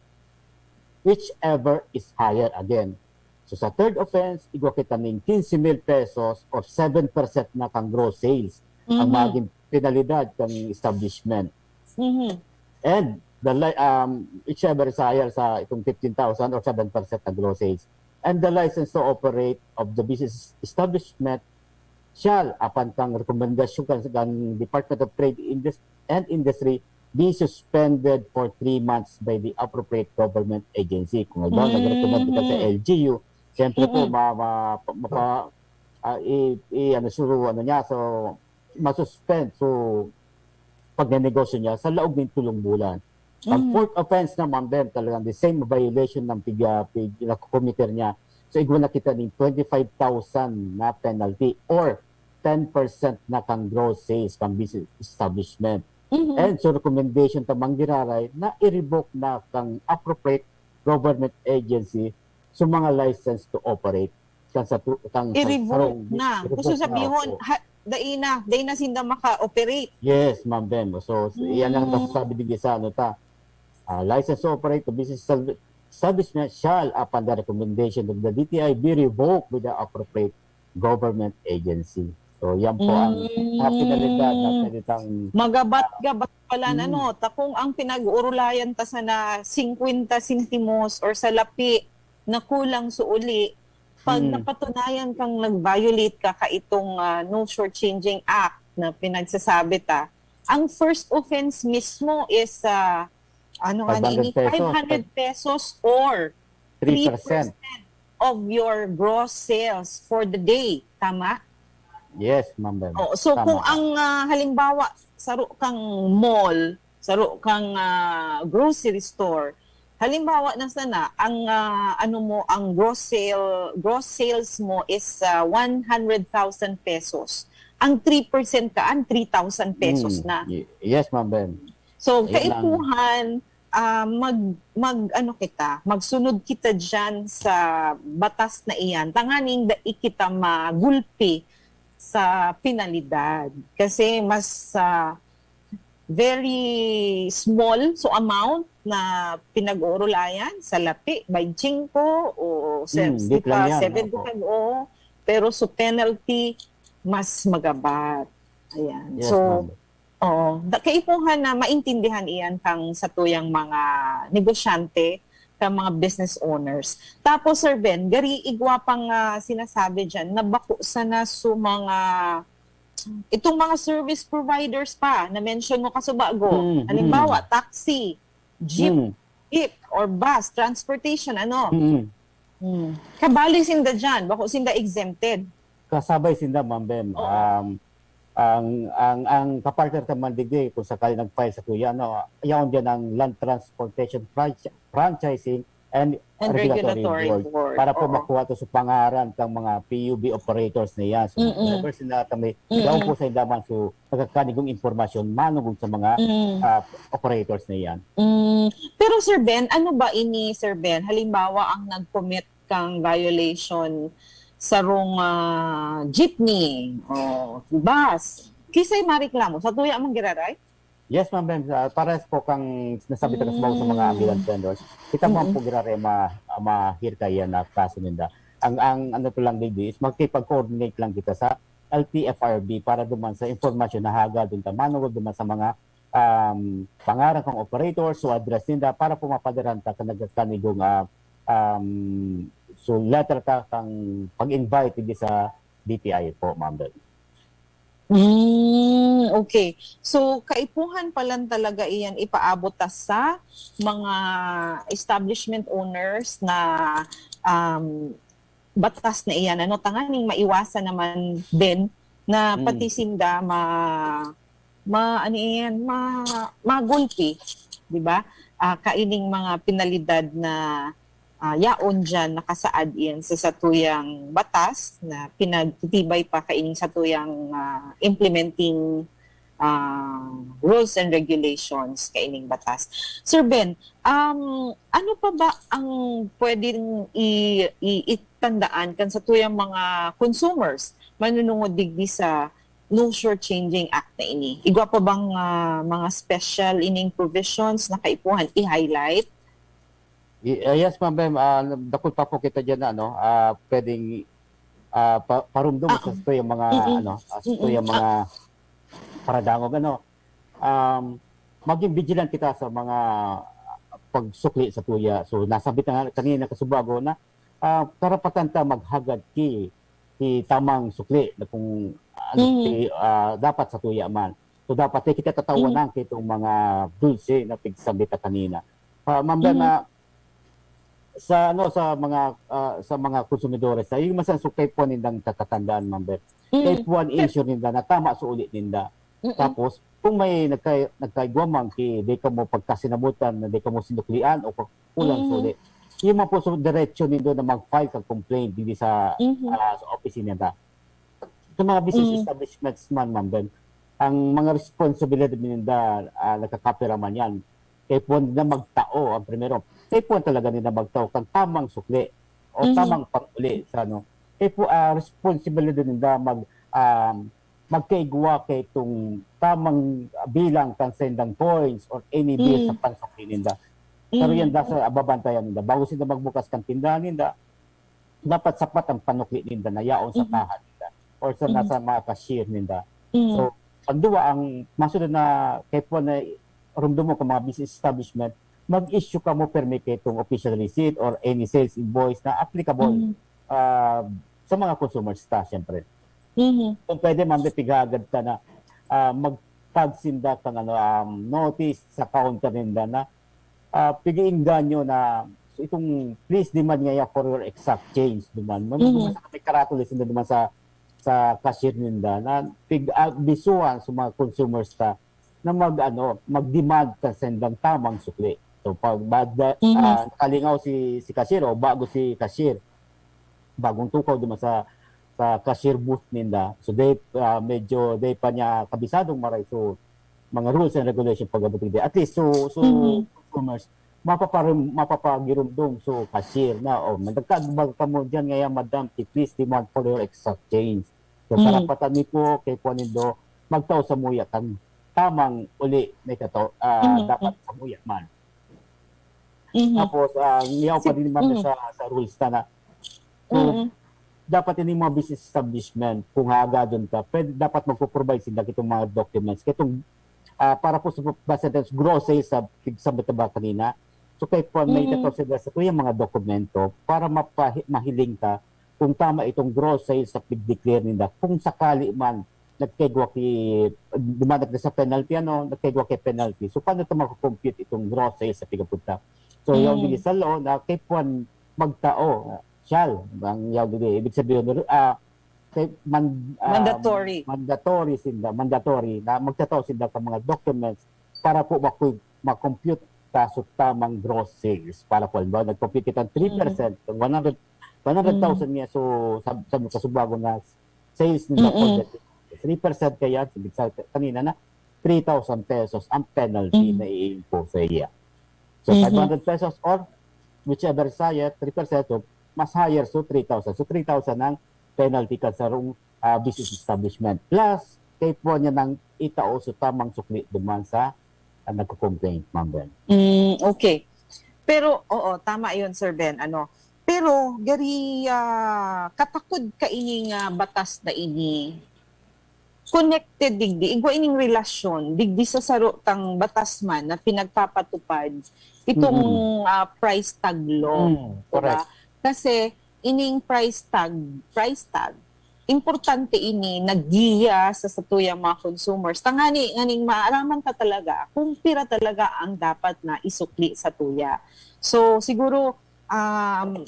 whichever is higher again. So, sa third offense, igwa kita nin quince mil pesos or seven percent na kan gross sales ang Mhm. magin penalidad kan establishment. Mhm. And the li-, um, whichever is higher sa itong fifteen thousand or seven percent na gross sales. And the license to operate of the business establishment shall, apan kang rekomendasyon kan, kan Department of Trade Indus-, and Industry, be suspended for three months by the appropriate government agency. Kung halimbawa, Mm. nag-recommend ka sa L G U, siyempre po, Mm. ma-, ma-, mapa-, ah, i-, i-, ano, suru-, ano niya, so, masuspend. So, pagnenegosyo niya sa laog nin tulong bulan. Ang Mm. fourth offense na, ma'am Ben, talagang the same violation ng pig-, ah, pig-, nakokomiter niya. So, igwa na kita ning twenty-five thousand na penalty or ten percent na kang gross sales kang business establishment. Mhm. And so, recommendation ta, Ma'am Giraray, na i-revoke na kang appropriate government agency sa mga license to operate kan sa tu-, kan sa I-revoke sarong na. i-revoke Gusto na, sabihon, opo. ha, dai na, dai na sinda maka-operate. Yes, Ma'am Ben. So, s-, yan ang Mm. nasasabi digdi sa ano ta, ah, license to operate to business estab-, establishment shall, upon the recommendation of the D T I, be revoked with the appropriate government agency. So, yan po ang Mm. mga penalidad na pwede tang Magabat-gabat pala na, Mm. no? Ta kung ang pinag-uurulayan ta sana singkwenta sentimos or salapi na kulang sa uli, pag Mm. napatunayan kang nag-violate ka kaitong, ah, No Shortchanging Act na pinagsasabi ta, ang first offense mismo is, ah, ano nga Five hundred nini? pesos. Five hundred pesos or Three percent. three percent of your gross sales for the day. Tama? Yes, Ma'am Ben. Oh, so Tama kung ka. ang, ah, halimbawa, saro kang mall, saro kang, ah, grocery store, halimbawa na sana, ang, ah, ano mo, ang gross sale, gross sales mo is, ah, one hundred thousand pesos. Ang three percent ka, ang three thousand pesos Mm, na. y-, yes, Ma'am Ben. So, Ayun lang. kaipuhan, ah, mag-, mag-, ano kita, magsunod kita diyan sa batas na iyan. Tanganing dai kita magulpi sa penalidad. Kasi mas, ah, very small so amount na pinag-uurulayan, salapi, baynte singko o se-, Hmm, di di pa lang yan, seventy-five, opo. oo. Pero so penalty, mas magabat. Ayan. Yes, So, ma'am. oo. Da-, kaipuhan na maintindihan iyan kang satuyang mga negosyante, kang mga business owners. Tapos, Sir Ben, gari igwa pang, ah, sinasabi diyan na bako sana so mga, itong mga service providers pa, na-mention mo kasubago. Mm, Halimbawa, mm. taxi, jeep, Mm. jeep or bus, transportation, ano? Mm. Mm. Kabali sinda diyan, bako sinda exempted. Kasabay sinda, Ma'am Ben. Oo. Um, ang, ang, ang kapartner ta man digdi, kung sakali nag-file sa kuya, no, yaon diyan ang Land Transportation Franch-, Franchising and And Regulatory Regulatory Board. Board. Para po Oo. makuha to sa pangaran kang mga P U B operators na yan. So, Mm-mm. whenever sila kami, Mm-mm. yaon po sa indaman, so, nagkakanigong impormasyon, manugod sa mga, Mm. ah, operators na yan. Mm. Pero, Sir Ben, ano ba ini, Sir Ben? Halimbawa, ang nag-commit kang violation sarong, ah, jeepney o bus, kisay mareklamo? Satuya man giraray? Yes, Ma'am Ben. Ah, parehas po kang nasabi ta kasbaw sa mga Mm. ambulance vendors. Kita mo ang Mm. pagirare ma-, ma-hear kaya na kaso ninda. Ang, ang ano to lang, digdi, is makipag-coordinate lang kita sa L T F R B para duman sa impormasyon na haga dun ta, manugod duman sa mga, um, pangaran kang operator, so address ninda para po mapadarahan ta kan nagkakanigong, ah, um, So, letter ta kang pag-invite digdi sa D T I po, Ma'am Bel. Mm, okay. So, kaipuhan pa lang talaga iyan ipaabot ta sa mga establishment owners na, um, batas na iyan, ano, tanganing maiwasan naman din na Mm. pati sinda ma-, ma-, ano iyan, ma-, magulpi, di ba? Ah, kaining mga penalidad na, ah, yaon diyan, nakasaad iyan sa satuyang batas na pinagtitibay pa kaining satuyang, ah, implementing, ah, rules and regulations kaining batas. Sir Ben, um, ano pa ba ang pwedeng i-, i-, itandaan kan satuyang mga consumers manunungod digdi sa No Shortchanging Act na ini? Igwa pa bang, ah, mga special ining provisions na kaipuhan i-highlight? Y- uh, yes, Ma'am Bem, ah, dakul pa po kita diyan na, ano, ah, pwedeng, ah, pa- parumdom Ah, sa tuya mga, mm-mm. ano, ah, sa Mm-mm. tuya mga paradangog, ano. Um, maging vigilant kita sa mga pagsukli sa tuya. So, nasabit na nga kanina kasubago na, ah, karapatan ta maghagad ki, ki tamang sukli na kung ano Mhm. ki, ah, dapat sa tuya man. So, dapat di kita tatawanan kitong mga dulce na pigsabit ta kanina. Ah, Ma'am Bem, Mhm. ah, sa ano, sa mga, ah, sa mga konsumidores, sa yung masan sukay po nindang tatatandaan, Ma'am Bem. Kay Mm. puan issue ninda na tama sa uli ninda. Mm-mm. Tapos, kung may nagkay-, nagkaigwa man ki, di ka mo pagkasinabutan na di ka mo sinuklian o kulang Mm. sa uli. Yung man po, so, diretso nindo na mag-file kang complaint digdi sa, Mhm. ah, sa opisina na. Sa mga business Mm. establishments man, Ma'am Bem, ang mga responsibilidad ninda, ah, nagkakapira man yan. Kay puan na magtao ang primero. Kay puan talaga nila magtao kang tamang sukli o Mhm. tamang pang-uli sa ano. Kay po, ah, responsibilidad ninda mag, um, magkaigwa kay itong tamang bilang kan sendang points or any bill sa Mm. pansukli ninda. Pero Mm. yan, nasa babantayan ninda. Bago sila magbukas kan tindahan ninda, dapat sapat ang panukli ninda na yaon sa Mhm. kaha ninda or sa Mhm. nasa mga cashier ninda. Mm. So, pagduwa, ang masunod na kay po na rumdom mo kung mga business establishment, mag-issue ka mo permi kay itong official receipt or any sales invoice na applicable Mm. ah, sa mga consumers ta, siyempre. Mhm. Kung pwede, Ma'am Bem, pighagad ka na, ah, magtag sinda kang ano, um, notice sa counter ninda na, ah, pig-iinganyo na, so, itong, "Please demand ngaya for your exact change," duman. May, Mhm. may karatula sinda duman sa, sa cashier ninda na pig-, ah, bisuhan sa mga consumers ta na mag, ano, mag-demand kan sendang tamang sukli. So, pag bad, Mhm. ah, nakalingaw si, si cashier o bago si cashier, bagong tukaw duman sa, sa cashier booth ninda. So, they, ah, medyo, they pa niya kabisadong maray. So, mga rules and regulation pag-abot digdi. At least, so, so, Mhm. consumers, mapaparum-, mapapagirumdom. So, cashier na, "Oh, nagkagbaga ka mo diyan, ngaya, madam, please demand for your exact change." So, Mhm. karapatan mi po, kay po nindo, magtao sa muya kan tamang uli na ikataw, ah, Mhm. dapat sa muya man. Mhm. Tapos, ah, yaw pa Si-, din, Ma'am, mhm. sa, sa rules ta na. So, Mhm. dapat ini mga business establishment, kung haagadon ka, pwede, dapat magpo-provide sila kitong mga documents. Kitong, ah, para po sa, sa gross sales sa pig-submit ba kanina. So, kay po, may Mhm. ikataw sila sa kuyang mga dokumento para mapahi-, mahiling ka kung tama itong gross sales sa pig-declare ninda. Kung sakali man, nagkaigwa ki, dumadak na sa penalty, ano, nagkaigwa ki penalty. So, paano ito makakompute itong gross sales sa pigapunta? So, Mm. yung digdi sa law, na kay puan magtao, ah, shall, ang yung digdi, ibig sabihin, ah, kay man-, ah, Mandatory. mandatory sinda, mandatory na magtatao sinda ka mga documents para po maku-, makompute ta so tamang gross sales. Para po, halimbawa, nag-compute kitang three percent, one hundred, one hundred thousand niya, so, sab-, sabi ko, subago na sales nila Mm-mm. for that, three percent kaya, sabi sa kanina na, three thousand pesos ang penalty Mm. na i-impose sa iya. So, Mhm. five hundred pesos or whichever is higher, three percent, so, mas higher, so three thousand. So, three thousand ang penalty kan sarong, ah, business establishment. Plus, kay po niya nang itao so tamang sukli duman sa, ah, nagko-complaint, Ma'am Ben. Mm, okay. Pero, oo, tama yun, Sir Ben. Ano, pero, gari, ah, katakod ka ini nga batas na ini, connected digdi, igwa ining relasyon, digdi sa saro tang batas man na pinagpapatupad itong, Mm. ah, price tag law. Mm, Diba? correct. Kasi, ining price tag, price tag, importante ini naggiya sa satuyang mga consumers. Tangani nganing maaraman ta talaga kung pira talaga ang dapat na isukli sa tuya. So siguro um,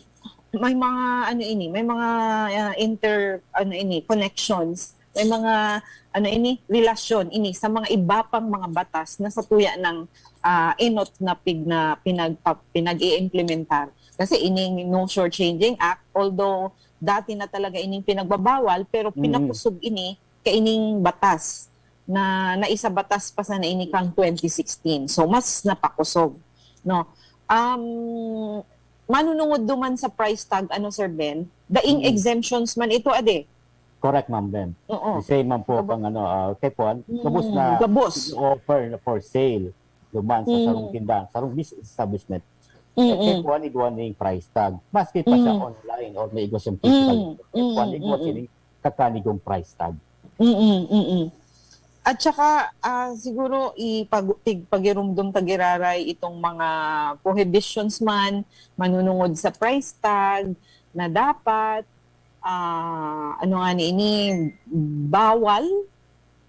may mga ano ini, may mga uh, inter ano ini connections, may mga ano ini relasyon ini sa mga iba pang mga batas na sa tuya ng uh, enot na pig na pinag pinag-iimplementar. Kasi ining No Shortchanging Act, although dati na talaga ining pinagbabawal, pero pinakusog ini kaining batas na naisabatas pa sana ini kang twenty sixteen. So, mas napakusog, no? Um, manunungod duman sa price tag, ano, Sir Ben? Daing exemptions man ito, ade. Correct, Ma'am Ben. Oo. The same man po kang ano, uh, kay Puan, gabos na gabos. Offer na for sale duman sa sarong tindahan, sarong business establishment. Mm-mm. Kay Puan, igwa ning price tag. Maski pa siya online or may igwa siyang physical. Kay Puan, igwa sining kakanigong price tag. Mm-mm, mm-mm. At saka, uh, siguro ipag, pagirumdom tagiraray itong mga prohibitions man, manunungod sa price tag, na dapat, uh, ano nga ni ini, bawal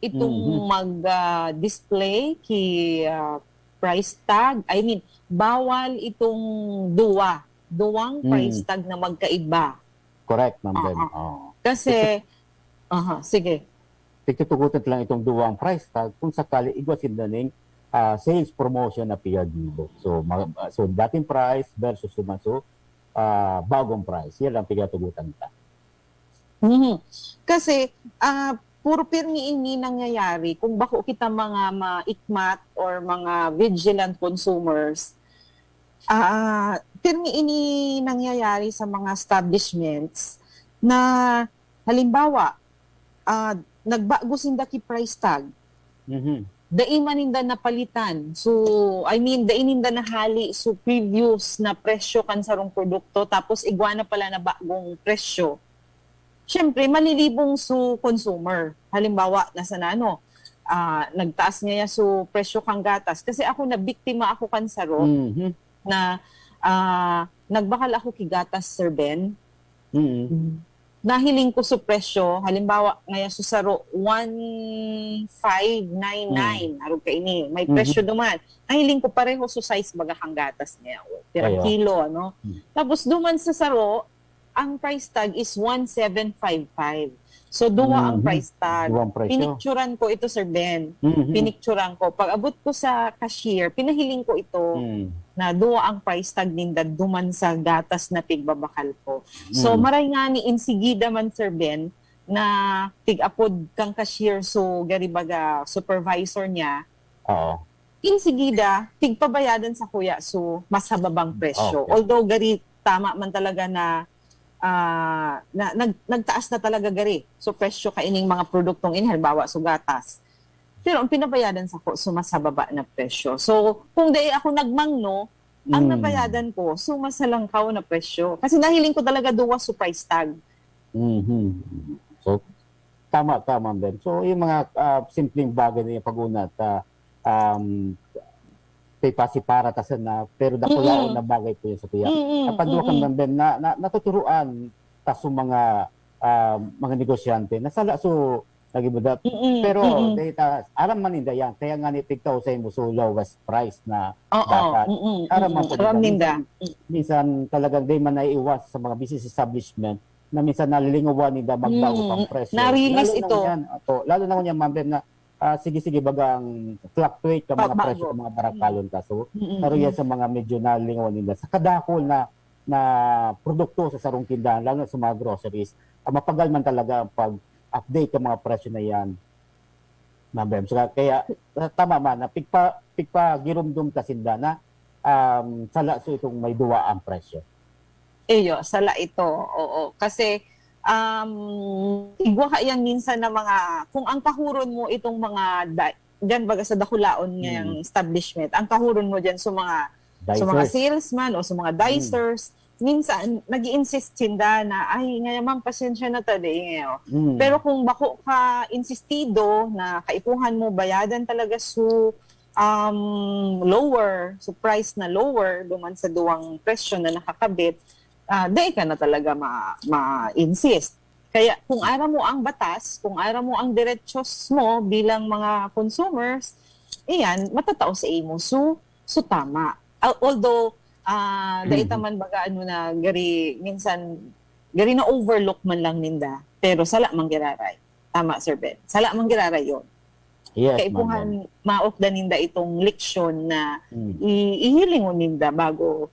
itong mm-hmm. mag-display uh, ki uh, price tag. I mean, bawal itong duwa, duwang mm. price tag na magkaiba. Correct, Ma'am Ben. Uh-huh. Oh. Kasi, aha, uh-huh, sige. Pagtutugutan lang itong duwang price tag kung sakali igwa sinda ning uh, sales promotion na piyagibo. So, mag, so dating price versus sumaso, uh, bagong price. Yan ang pigatugutan ta. Mm-hmm. Kasi, uh, puro pirmi ini nangyayari kung bako kita mga maikmat or mga vigilant consumers. Uh, pirmi ini nangyayari sa mga establishments na halimbawa, uh, nagbago sinda ki price tag. Mm-hmm. Dai man ninda napalitan. So, I mean, dai ninda nahali so previous na presyo kan sarong produkto, tapos igwa na pala na bagong presyo. Siyempre, malilibong so consumer. Halimbawa, nasa na ano, uh, nagtaas ngaya so presyo kang gatas. Kasi ako, nabiktima ako kan saro mm-hmm. na uh, nagbakal ako ki gatas, Sir Ben. Mm-hmm. Nahiling ko so presyo, halimbawa, ngaya so saro, one five nine nine, mm. Arog ka ini, may presyo mm-hmm. duman. Nahiling ko pareho so size baga kang gatas niya, o, pirang kilo, ano? Mm. Tapos duman sa saro, ang price tag is one seven five five. So, duwa mm-hmm. ang price tag. Pinicturan ko ito, Sir Ben. Mm-hmm. Pinicturan ko. Pag abot ko sa cashier, pinahiling ko ito mm. na duwa ang price tag ninda duman sa gatas na pigbabakal ko. So, mm. maray nga ni insigida man, Sir Ben, na tig-apod kang cashier, so gari baga supervisor niya, oo. Insigida, tigpabayadan sa kuya, so mas hababang presyo. Okay. Although gari, tama man talaga na, uh, na nag, nagtaas na talaga gari. So presyo ka ining mga produktong ini, halimbawa, so gatas. Pero ang pinabayadan sa ko, so mas hababa na presyo. So kung dai ako nagmangno, ang mm. nabayadan ko, so mas halangkaw na presyo. Kasi nahiling ko talaga duwa so price tag. Mm-hmm. So, tama ka, Ma'am Ben. So, yung mga uh, simpleng bagay na yung pag-una at uh, um, pipasipara ta sana, pero dakulaon mm-hmm. na bagay po yun sa tuya. Mm-hmm. At pagduwa ka, mm-hmm. Ma'am Ben, na, na, natuturuan ta sa mga uh, mga negosyante na sala so nagibuda. Mm-mm, pero mm-mm. Data, aram man ninda yan. Kaya nga ni tigtaw sa imo so lowest price na oh, dapat. Oh, mm-mm, aram man mm-mm. Aram ninda. Minsan, minsan talagang di man naiiwas sa mga business establishment na minsan nalilingawan ninda magbago mm, pang presyo. Narilis ito. Yan, ato, lalo na ngunyan, ma'am, na uh, sige-sige bagang fluctuate ka mga presyo ng mga barakalon ka. So, mm-mm. Pero yan sa mga medyo nalilingawan ninda. Sa kadakol na na produkto sa sarong tindahan, lalo na sa mga groceries, uh, mapagal man talaga ang pag-update ng mga presyo na yan. Ma'am Bem. So, kaya uh, tama man na pigpa, pigpagirumdom ka sinda na um, sala so itong may duwa ang presyo. Iyo, sala ito. Oo. Kasi um, igwa ka yan minsan na mga, kung ang kahuron mo itong mga di- diyan baga sa dakulaon ngayang mm. establishment, ang kahuron mo diyan sa mga dicers. Sa mga salesman o sa mga dicers, mm. minsan nag-insist sinda na, ay, ngaya ma'am, pasensya na ta, di ngayo. Mm. Pero kung bako ka insistido na kaipuhan mo bayadan talaga su um, lower, su price na lower, duman sa duwang presyo na nakakabit, ah, dai ka na talaga ma-, ma-insist. Kaya kung aram mo ang batas, kung aram mo ang derechos mo bilang mga consumers, iyan, matatao sa imo. So, so tama. Al-, although, ah, dai Mhm. ta man baga ano na gari, minsan, gari na-overlook man lang ninda, pero sala man giraray. Tama, Sir Ben. Sala man giraray yun. Yes, Ma'am Ben. Kaipuhan, maok na ninda itong leksyon na Mm. i-, ihilingon ninda bago,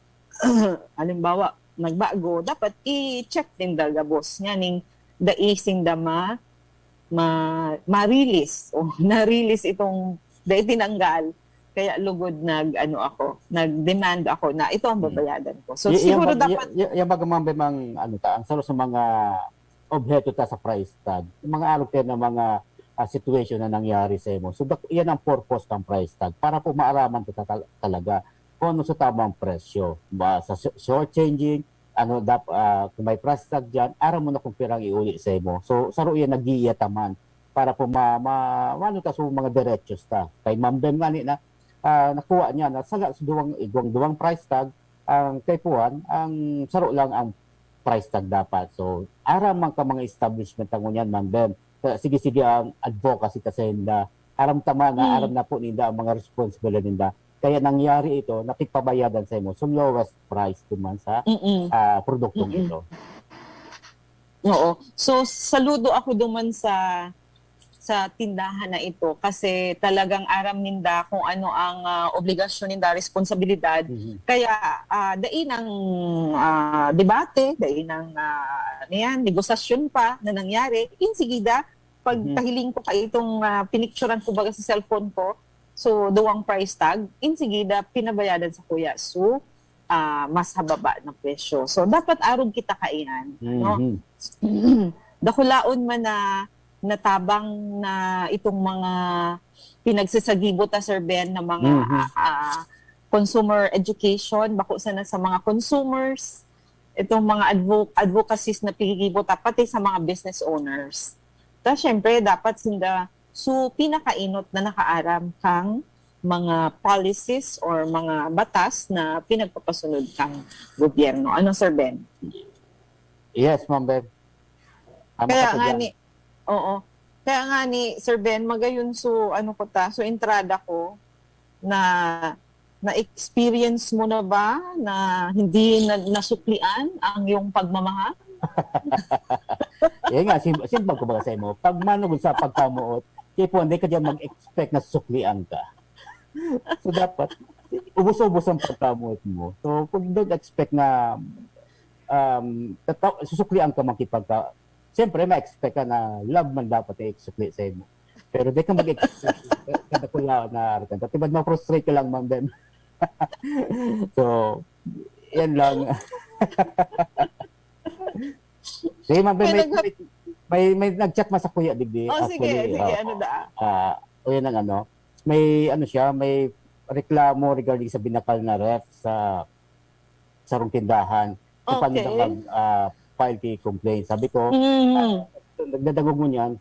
halimbawa, nagbago, dapat i-check ninda gabos nganing dai sinda ma-, ma-, ma-release o na-release itong dai tinanggal. Kaya lugod nag-ano ako, nag-demand ako na ito ang Mm. babayadan ko. So, Y-, yan siguro bag-, dapat y-, y-, yan baga, Ma'am Ben, ang ano ta, ang saro sa mga obheto ta sa price tag, mga arog tayo ng mga, ah, situation na nangyari sa imo. So, dak-, yan ang purpose ng price tag, para po maaraman ta tal-, talaga kung ano sa tamang presyo. Ba, sa sh-, shortchanging, ano, dap-, ah, kung may price tag dyan, aram mo na kung pirang iuli sa imo. So, saro yan, nag-iiyataman para po ma-, ma-, maano ta sa mga derechos ta. Kay Ma'am Ben nga ni na, ah, nakuha niya na sa, sa duwang, igwang duwang price tag, ang kaipuhan, ang saro lang ang price tag dapat. So, aram man ka mga establishment ang ngunyan, Ma'am Ben. Kaya sige-sige ang advocacy ta sa hinda. Aram ta man na Mm. aram na po ninda ang mga responsibilidad ninda. Kaya nangyari ito, nakigpabayadan sa imo. So, lowest price duman sa, Mm. ah, produktong Mm. ito. Oo. So, saludo ako duman sa, sa tindahan na ito kasi talagang aram ninda kung ano ang, ah, obligasyon ninda, responsibilidad. Mhm. Kaya, ah, dai nang, ah, debate, dai nang, ah, ano yan, negosasyon pa na nangyari. Insigida, pag Mhm. kahiling ko ka itong, ah, pinicturan ko baga sa cellphone ko, so, duwang price tag, insigida, pinabayadan sa kuya. So, ah, mas hababa na presyo. So, dapat arog kita kaiyan, no? Mhm. Dakulaon man na natabang na itong mga pinagsasagibo ta, Sir Ben, na mga, Mhm. ah, ah, consumer education, bako sana sa mga consumers, itong mga advo-, advocacies na piggigibo ta, pati sa mga business owners. Ta, syempre, dapat sinda, so, pinakainot na nakaaram kang mga policies or mga batas na pinagpapasunod kang gobyerno. Ano, Sir Ben? Yes, Ma'am Ben. Tama Kaya ka nga dyan. ni, oo. Kaya nga ni, Sir Ben, magayon so, ano ko ta, so entrada ko na, na-experience mo na ba na hindi na, nasuklian ang iyong pagmamahal? Yan nga, sim-, simple ko ba sa imo, pag manugod sa pagkamuot, tipo, hindi ka dyan mag-expect na suklian ka. So, dapat, ubos-ubos ang pagkamuot mo. So, kung don't expect na, um, tata-, susuklian ka makipagka-, siyempre, ma-expect ka na love man dapat i-sukli sa imo. Pero di ka mag-expect, kada kulaw na, diba, ma-frustrate ka lang, Ma'am Ben. So, yan lang. Sige, Ma'am Ben, May may, nagha- may, may, may nag-chat man sa kuya, digdi, Oh, sige, actually, sige, oo. Ano daa? Ah, o yan ang ano, may ano siya, may reklamo regarding sa binakal na ref sa sarong tindahan. Kung paano Okay. mag, ah, file ki complaint. Sabi ko, Mm. ah, nagdadangog mo niyan,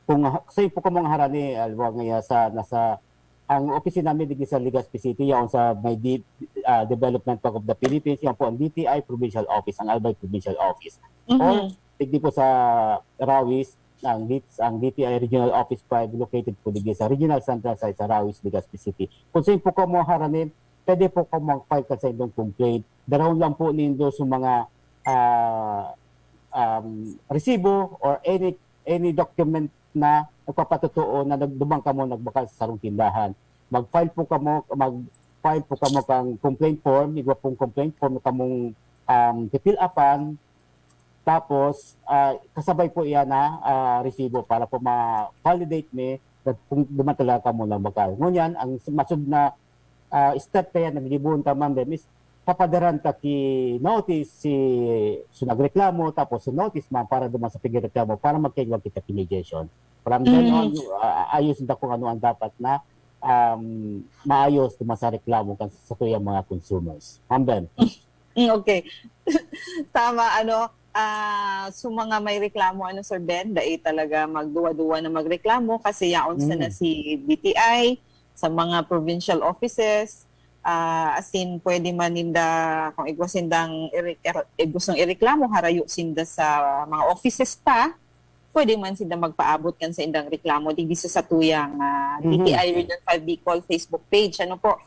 kung ha-, sa po kamong harani, alwa ngaya sa, nasa, ang opisina mi digdi sa Legazpi City, yaon sa may di-, ah, Development Bank of the Philippines, yan po ang D T I Provincial Office, ang Albay Provincial Office. Mhm. Or, digdi po sa Rawis, ang D-, ang D T I Regional Office five located po digdi sa Regional Central Site sa Rawis, Legazpi City. Kung sa po kamo harani, pwede po kamo mag-file kan sa indong complaint. Darahon lang po nindo sa mga, ah, um, resibo or any, any document na nagpapatotoo na nag-, duman kamo nagbakal sa sarong tindahan. Mag-file po kamo, mag-file po kamo kang complaint form, igwa pong complaint form na kamong, um, fill upan. Tapos, ah, kasabay po iyan na, ah, resibo para po ma-validate mi na kung duman talaga kamo nagbakal. Ngunyan, ang s-, masud na, ah, step kaya naggibohon ta, Ma'am Ben, is papadaran ta ki notice si, si nagreklamo, tapos si notice man para duman sa pigreklamo para magkaigwa kita ki mediation. From then Mm. on, ah, ayos na kung ano ang dapat na, um, maayos duman sa reklamo kan sa tuyang mga consumers. Ma'am Ben. Mm, okay. Tama, ano, ah, so mga may reklamo, ano, Sir Ben, dai talaga magduwa-duwa na magreklamo kasi yaon sana Mm. si D T I sa mga provincial offices. Ah, as in, pwede man ninda, kung igwa sindang ire-, ire-, gustong ireklamo, harayo sinda sa mga offices ta, pwede man sinda magpaabot kan saindang reklamo digdi sa satuyang, ah, Mhm. D T I Region five Bicol Facebook page. Ano po?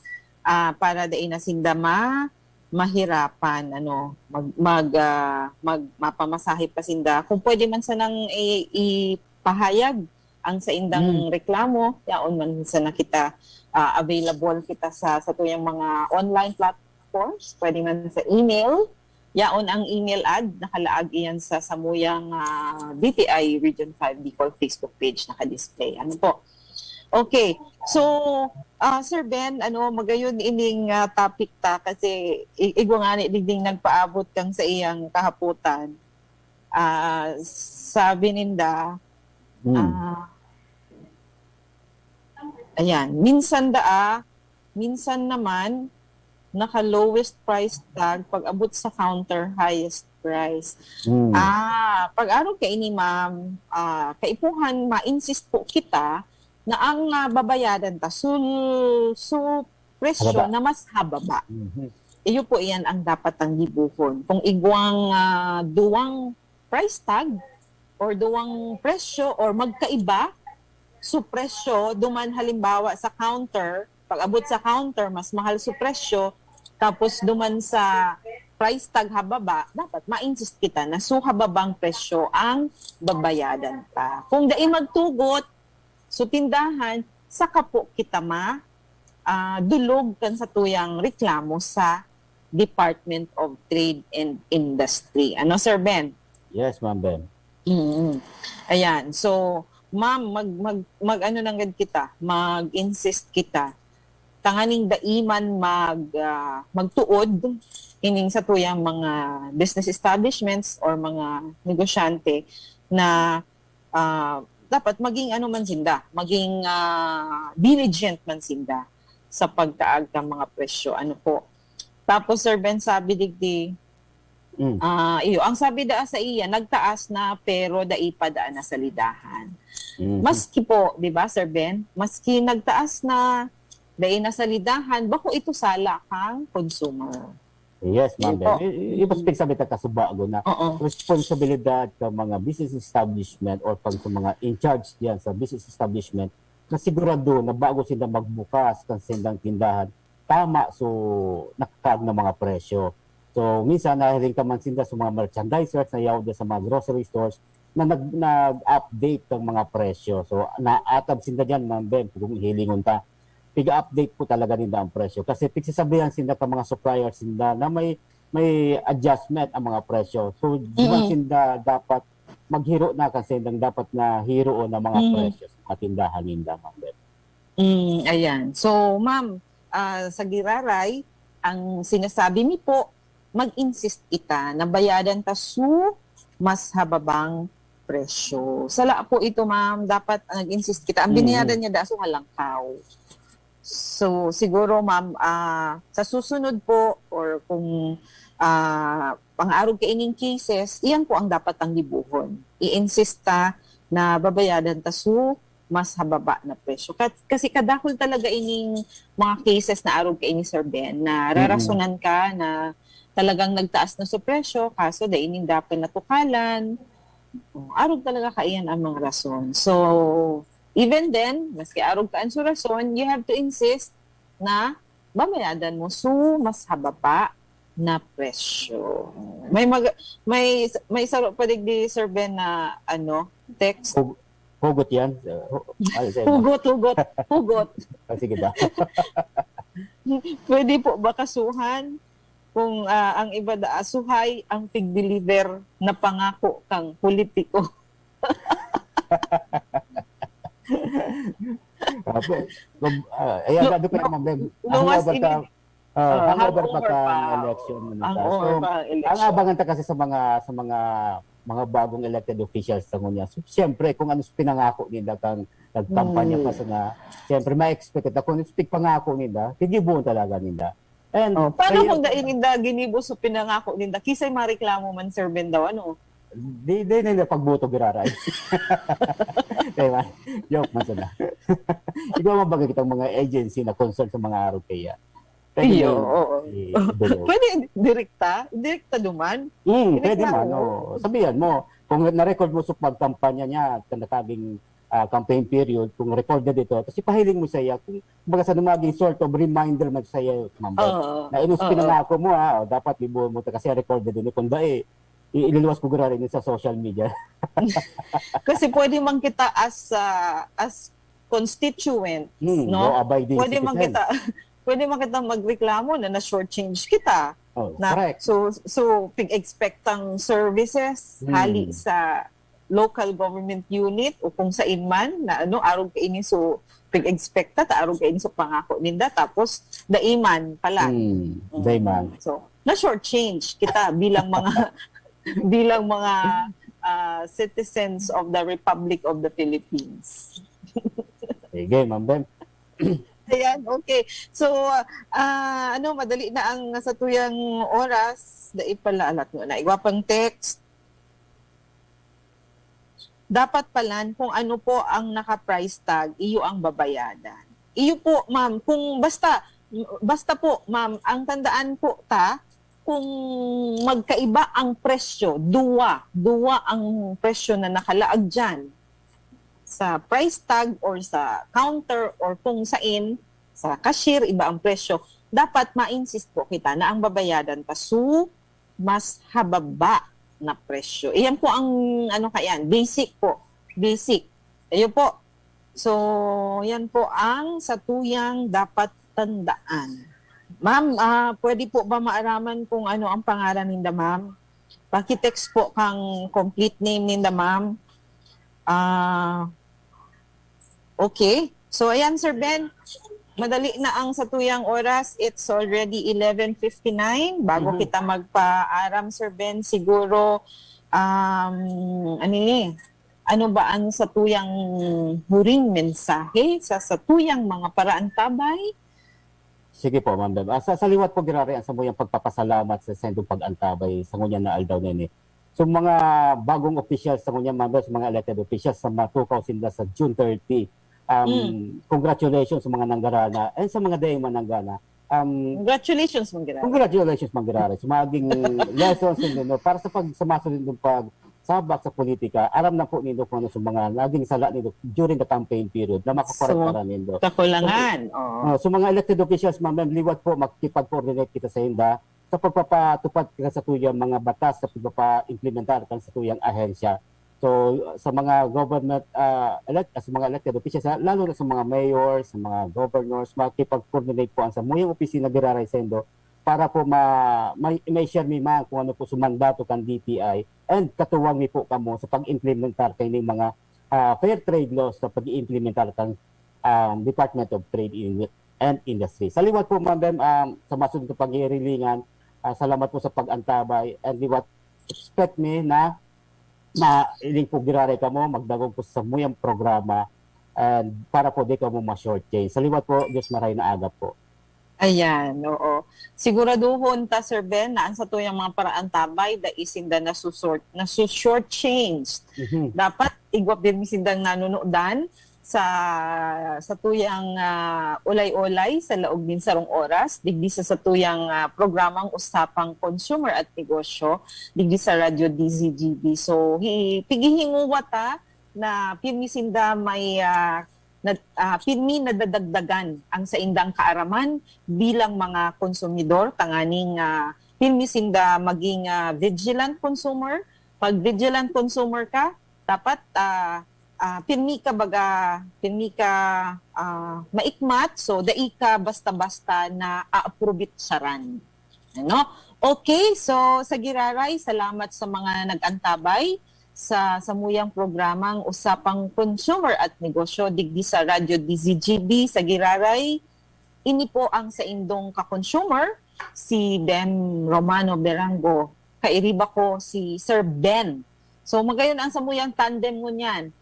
Ah, para dai na sinda ma-, mahirapan, ano, mag-, mag-, ah, mag-, mapamasahe pa sinda. Kung pwede man sanang i-, ipahayag ang saindang Hmm. reklamo, yaon man sana kita, ah, available kita sa, sa tuyang mga online platforms, pwede man sa email. Yaon ang email ad, nakalaag iyan sa samuyang, ah, D T I Region five Bicol Facebook page, naka-display. Ano po? Okay. So, ah, Sir Ben, ano, magayon ining, ah, topic ta kasi i-, igwa ngani digding nagpaabot kang sa iyang kahapotan. Ah, sabi ninda, Hmm. ah, ayan, minsan daa, minsan naman, naka lowest price tag, pag abot sa counter, highest price. Hmm. Ah, pag-arog kaini, ma'am, ah, kaipuhan, ma-insist po kita na ang, ah, babayadan ta, sul-, su-, presyo Hababa. na mas hababa. Mhm. Iyo po iyan ang dapat tang gibohon. Kung igwang, ah, duwang price tag or duwang presyo or magkaiba, su presyo, duman halimbawa sa counter, pag abot sa counter, mas mahal su presyo, tapos duman sa price tag hababa, dapat ma-insist kita na su hababang presyo ang babayadan ta. Kung dai magtugot, su tindahan, saka po kita ma, ah, dulog kan satuyang reklamo sa Department of Trade and Industry. Ano, Sir Ben? Yes, Ma'am Ben. Mm. Ayan. So, ma'am, mag, mag, mag-ano nanggad kita, mag-insist kita. Tanganing dai man mag, ah, magtuod ining satuyang mga business establishments or mga negosyante na, ah, dapat maging ano man sinda, maging, ah, diligent man sinda sa pagtaag kan mga presyo. Ano po? Tapos, Sir Ben, sabi digdi, Mm. ah, iyo, ang sabi daa sa iya, nagtaas na pero dai pa daa nasalidahan. Mhm. Maski po, di ba, Sir Ben? Maski nagtaas na, dai nasalidahan, bako ito sala kang consumer. Yes, Ma'am Yun Ben. po. I-, i-, ibig sabihin ta kasubago na Oo. responsibilidad ka mga business establishment or pag sa mga in charge diyan sa business establishment na sigurado na bago sila magbukas kan sindang tindahan, tama so nakakaag na mga presyo. So, minsan nahiling ka man sinda sa mga merchandisers na yaw diyan sa mga grocery stores na nag-, nag-update ng mga presyo. So, naatab sinda diyan, Ma'am Ben, kung hilingon ta. Piga-update po talaga ninda ang presyo. Kasi pigsasabihan sinda ka mga suppliers sinda na may, may adjustment ang mga presyo. So, di ba Mm. sinda dapat maghiro na kasi nang dapat na hiroon ang mga Mm. presyo sa mga tindahan ninda, Ma'am Ben? Mm, ayan. So, ma'am, ah, sa giraray, ang sinasabi mi po, mag-insist kita na bayadan ta su mas hababang presyo. Sala po ito, ma'am. Dapat nag-insist kita. Ang Mm. binayadan niya daso halangkaw. So, siguro, ma'am, ah, sa susunod po, or kung, ah, pang-arog kaining cases, iyan po ang dapat tang gibohon. I-insist ta na babayadan ta su mas hababa na presyo. Kat-, kasi kadakul talaga ining mga cases na arog kaini, Sir Ben, na Mm. rarasonan ka na talagang nagtaas na su presyo, kaso dai ninda pa natukalan. Oh, arog talaga kaiyan ang mga rason. So, even then, maski arog kaan su rason, you have to insist na babayadan mo su mas hababa na presyo. May mag-, may, may saro pa digdi, Sir Ben, na ano, text. Hug-, hugot yan? Uh, hu-, ay, sa'yo, ma'am. Hugot, hugot, hugot. Ah, sige daw. Pwede po ba kasuhan kung, ah, ang iba da-, suhay ang pig-deliver na pangako kang politiko? Apo, gab-, ah, ayan, Lu-, ano pa lu-, naman, Ben? Ang luwas lugar ini-, ka, ah, ah, ang lugar pa hangover ka pa. Election, ano Ang ka. Over So, pa ang ang election. Abangan ta kasi sa mga, sa mga, mga bagong elected officials sa ngunya. So, siyempre, kung ano sa pinangako nila kang nagkampanya pa Hmm. sa nga, siyempre, ma-expect kita kung ano sa pagpangako nila, gigibohon talaga nila. And Oh, paano kaya kung dai ninda ginibo sa pinangako ninda? Kisay mareklamo man, Sir Ben, daw, ano? Di, di nila pagboto giraray. Diba? Joke man sana. Ikaw man bagay kitang mga agency na concern sa mga arog kaya. Pwede Iyo, mo oo. i-, idulog. Pwede direkta, direkta duman. Hmm, pwede Direkta, man, oo. Oh. Sabihan mo, kung na-record mo sa pagkampanya niya, at nagkaging ah, campaign period, kung recorded ito, tapos ipahiling mo sa iya, kung baga sa maging sort of reminder man sa iya, Ma'am Beth, Oo. na inus Oo. pinangako mo, ha, o dapat ibuo mo ito kasi recorded din, kung dai, i- ililuwas ko giraray sa social media. Kasi pwede man kita as ah, as constituent, Hmm, no? Law-abiding Pwede man citizen. Kita pwede man kita magreklamo na na-shortchange kita. Oh, Na, correct. So, so pig-expect ang services Hmm. hali sa local government unit o kung saan man na ano, arog kaini, so pig-expect ta, ta arog kaini sa pangako ninda, tapos dai man pala. Hmm, dai man. So, na-shortchange kita bilang mga bilang mga ah, citizens of the Republic of the Philippines. Sige, Ma'am Beth. Ayan, okay. So, ah, ano, madali na ang satuyang oras. Dai pala, alat mo na. Igwa pang text. Dapat palan kung ano po ang naka-price tag, iyo ang babayadan. Iyo po, ma'am, kung basta, basta po, ma'am, ang tandaan po ta, kung magkaiba ang presyo, duwa, duwa ang presyo na nakalaag dyan sa price tag or sa counter or kung sain, sa cashier, iba ang presyo, dapat ma-insist po kita na ang babayadan ta su mas hababa na presyo. Iyan po ang, ano, kaiyan, basic po. Basic. Ayo po. So, yan po ang satuyang dapat tandaan. Ma'am, ah, pwede po ba maaraman kung ano ang pangalan ninda, ma'am? Paki-text po kang complete name ninda, ma'am. Ah, okay. So, ayan, Sir Ben. Madali na ang satuyang oras. It's already eleven fifty-nine. Bago Mhm. Kita magpaaram, Sir Ben, siguro, um, ano ni, ano ba ang satuyang huring mensahe sa satuyang mga paraantabay? Sige po, Ma'am Beb. Ah, sa, sa liwat po, giraray ang samuyang pagpapasalamat sa saindong pag-antabay sa ngunyan na aldaw nini. So, mga bagong officials sa ngunyan, Ma'am Beb, sa mga elected officials sa matukaw sinda sa June thirty, um, Mm. congratulations sa mga nanggarana and sa mga dayong mananggana. Um, Congratulations, Ma'am Gerardo. Congratulations, Ma'am Gerardo, sa maging lessons nindo, no, para sa pag-, sa masunod nindong pagsabak sa politika. Aram na po nindo kung ano sa mga naging sala nindo during the campaign period na makakorek So, para nindo. Kakulangan. Oo. Oh, so, mga elected officials, Ma'am Beb, liwat po, makikipag-coordinate kita sa inda sa pagpapatupad ka sa tuyang mga batas, sa pagpapa-implementar kan sa tuyang ahensya. So, sa mga government, ah, elect-, sa mga elected officials, ah, lalo na sa mga mayor, sa mga governors, makikipag-coordinate po ang samuyang opisina giraray saindo para po ma-, may, may share mi man kung ano po sa mandato kan D T I and katuwang mi po kamo sa pag-implementar kaining mga, ah, fair trade laws na pag-iimplementar kan, um, Department of Trade in-, and Industry. Sa liwat po, Ma'am Bem, um, sa masunod na paghihilingan, ah, salamat po sa pag-antabay and liwat expect mi na mailing po giraray kamo, magdangog po sa samuyang programa and para po di kamo ma-shortchange. Sa liwat po, Diyos maray na aga po. Ayan, oo. Siguraduhon ta, Sir Ben, na ang satuyang mga paraantabay, dai sinda nasusort, nasu-shortchanged. Mhm. Dapat igwa pirmi sindang nanunudan sa satuyang ah, ulay-ulay sa laog nin sarong oras, digdi sa satuyang ah, programang Usapang Consumer at Negosyo, digdi sa Radyo D Z G B. So, hi, pighihinguwa ta na pirmi sinda may ah, na, ah, pirmi nadadagdagan ang saindang kaaraman bilang mga konsumidor, tanganing ah, pirmi sinda maging ah, vigilant consumer. Pag vigilant consumer ka, dapat ah, ah, pirmi ka baga, pirmi ka ah, maikmat, so dai ka basta-basta na aaprobitsaran. Ano? Okay, so sa giraray, salamat sa mga nag-antabay sa samuyang programang Usapang Consumer at Negosyo digdi sa Radyo D Z G B sa giraray. Ini po ang saindong ka-consumer, si Bem Romano Berango. Kairiba ko si Sir Ben. So, magayon ang samuyang tandem ngunyan.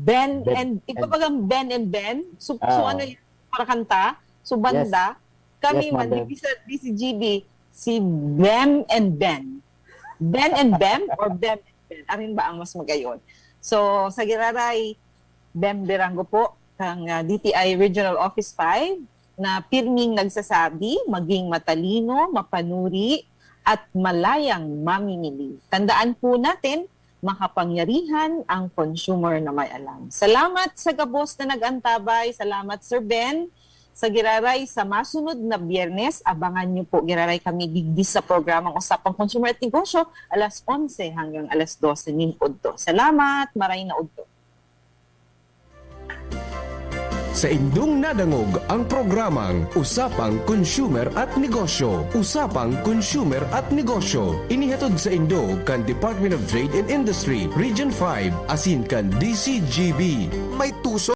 Ben Ben and, iba and bagang Ben and Ben? So, so Ah. Ano yung para kanta? So, banda? Kami Yes, Ma'am man, Bem. Digdi sa D Z G B, si Bem and Ben. Ben and Bem or Bem and Ben? Arin ba ang mas magayon? So, sa giraray, Bem Berango po, kang ah, D T I Regional Office five. na pirming nagsasabi, maging matalino, mapanuri, at malayang mamimili. Tandaan po natin, makapangyarihan ang consumer na may alam. Salamat sa gabos na nag-antabay. Salamat, Sir Ben. Sa giraray, sa masunod na Biyernes, abangan niyo po giraray kami digdi sa programang Usapang Consumer at Negosyo, alas onse hanggang alas dose nin udto. Salamat, maray na udto. Sa indong nadangog ang programang Usapang Consumer at Negosyo. Usapang Consumer at Negosyo. Inihatod sa indo kan Department of Trade and Industry, Region five, asin kan D C G B. May tuso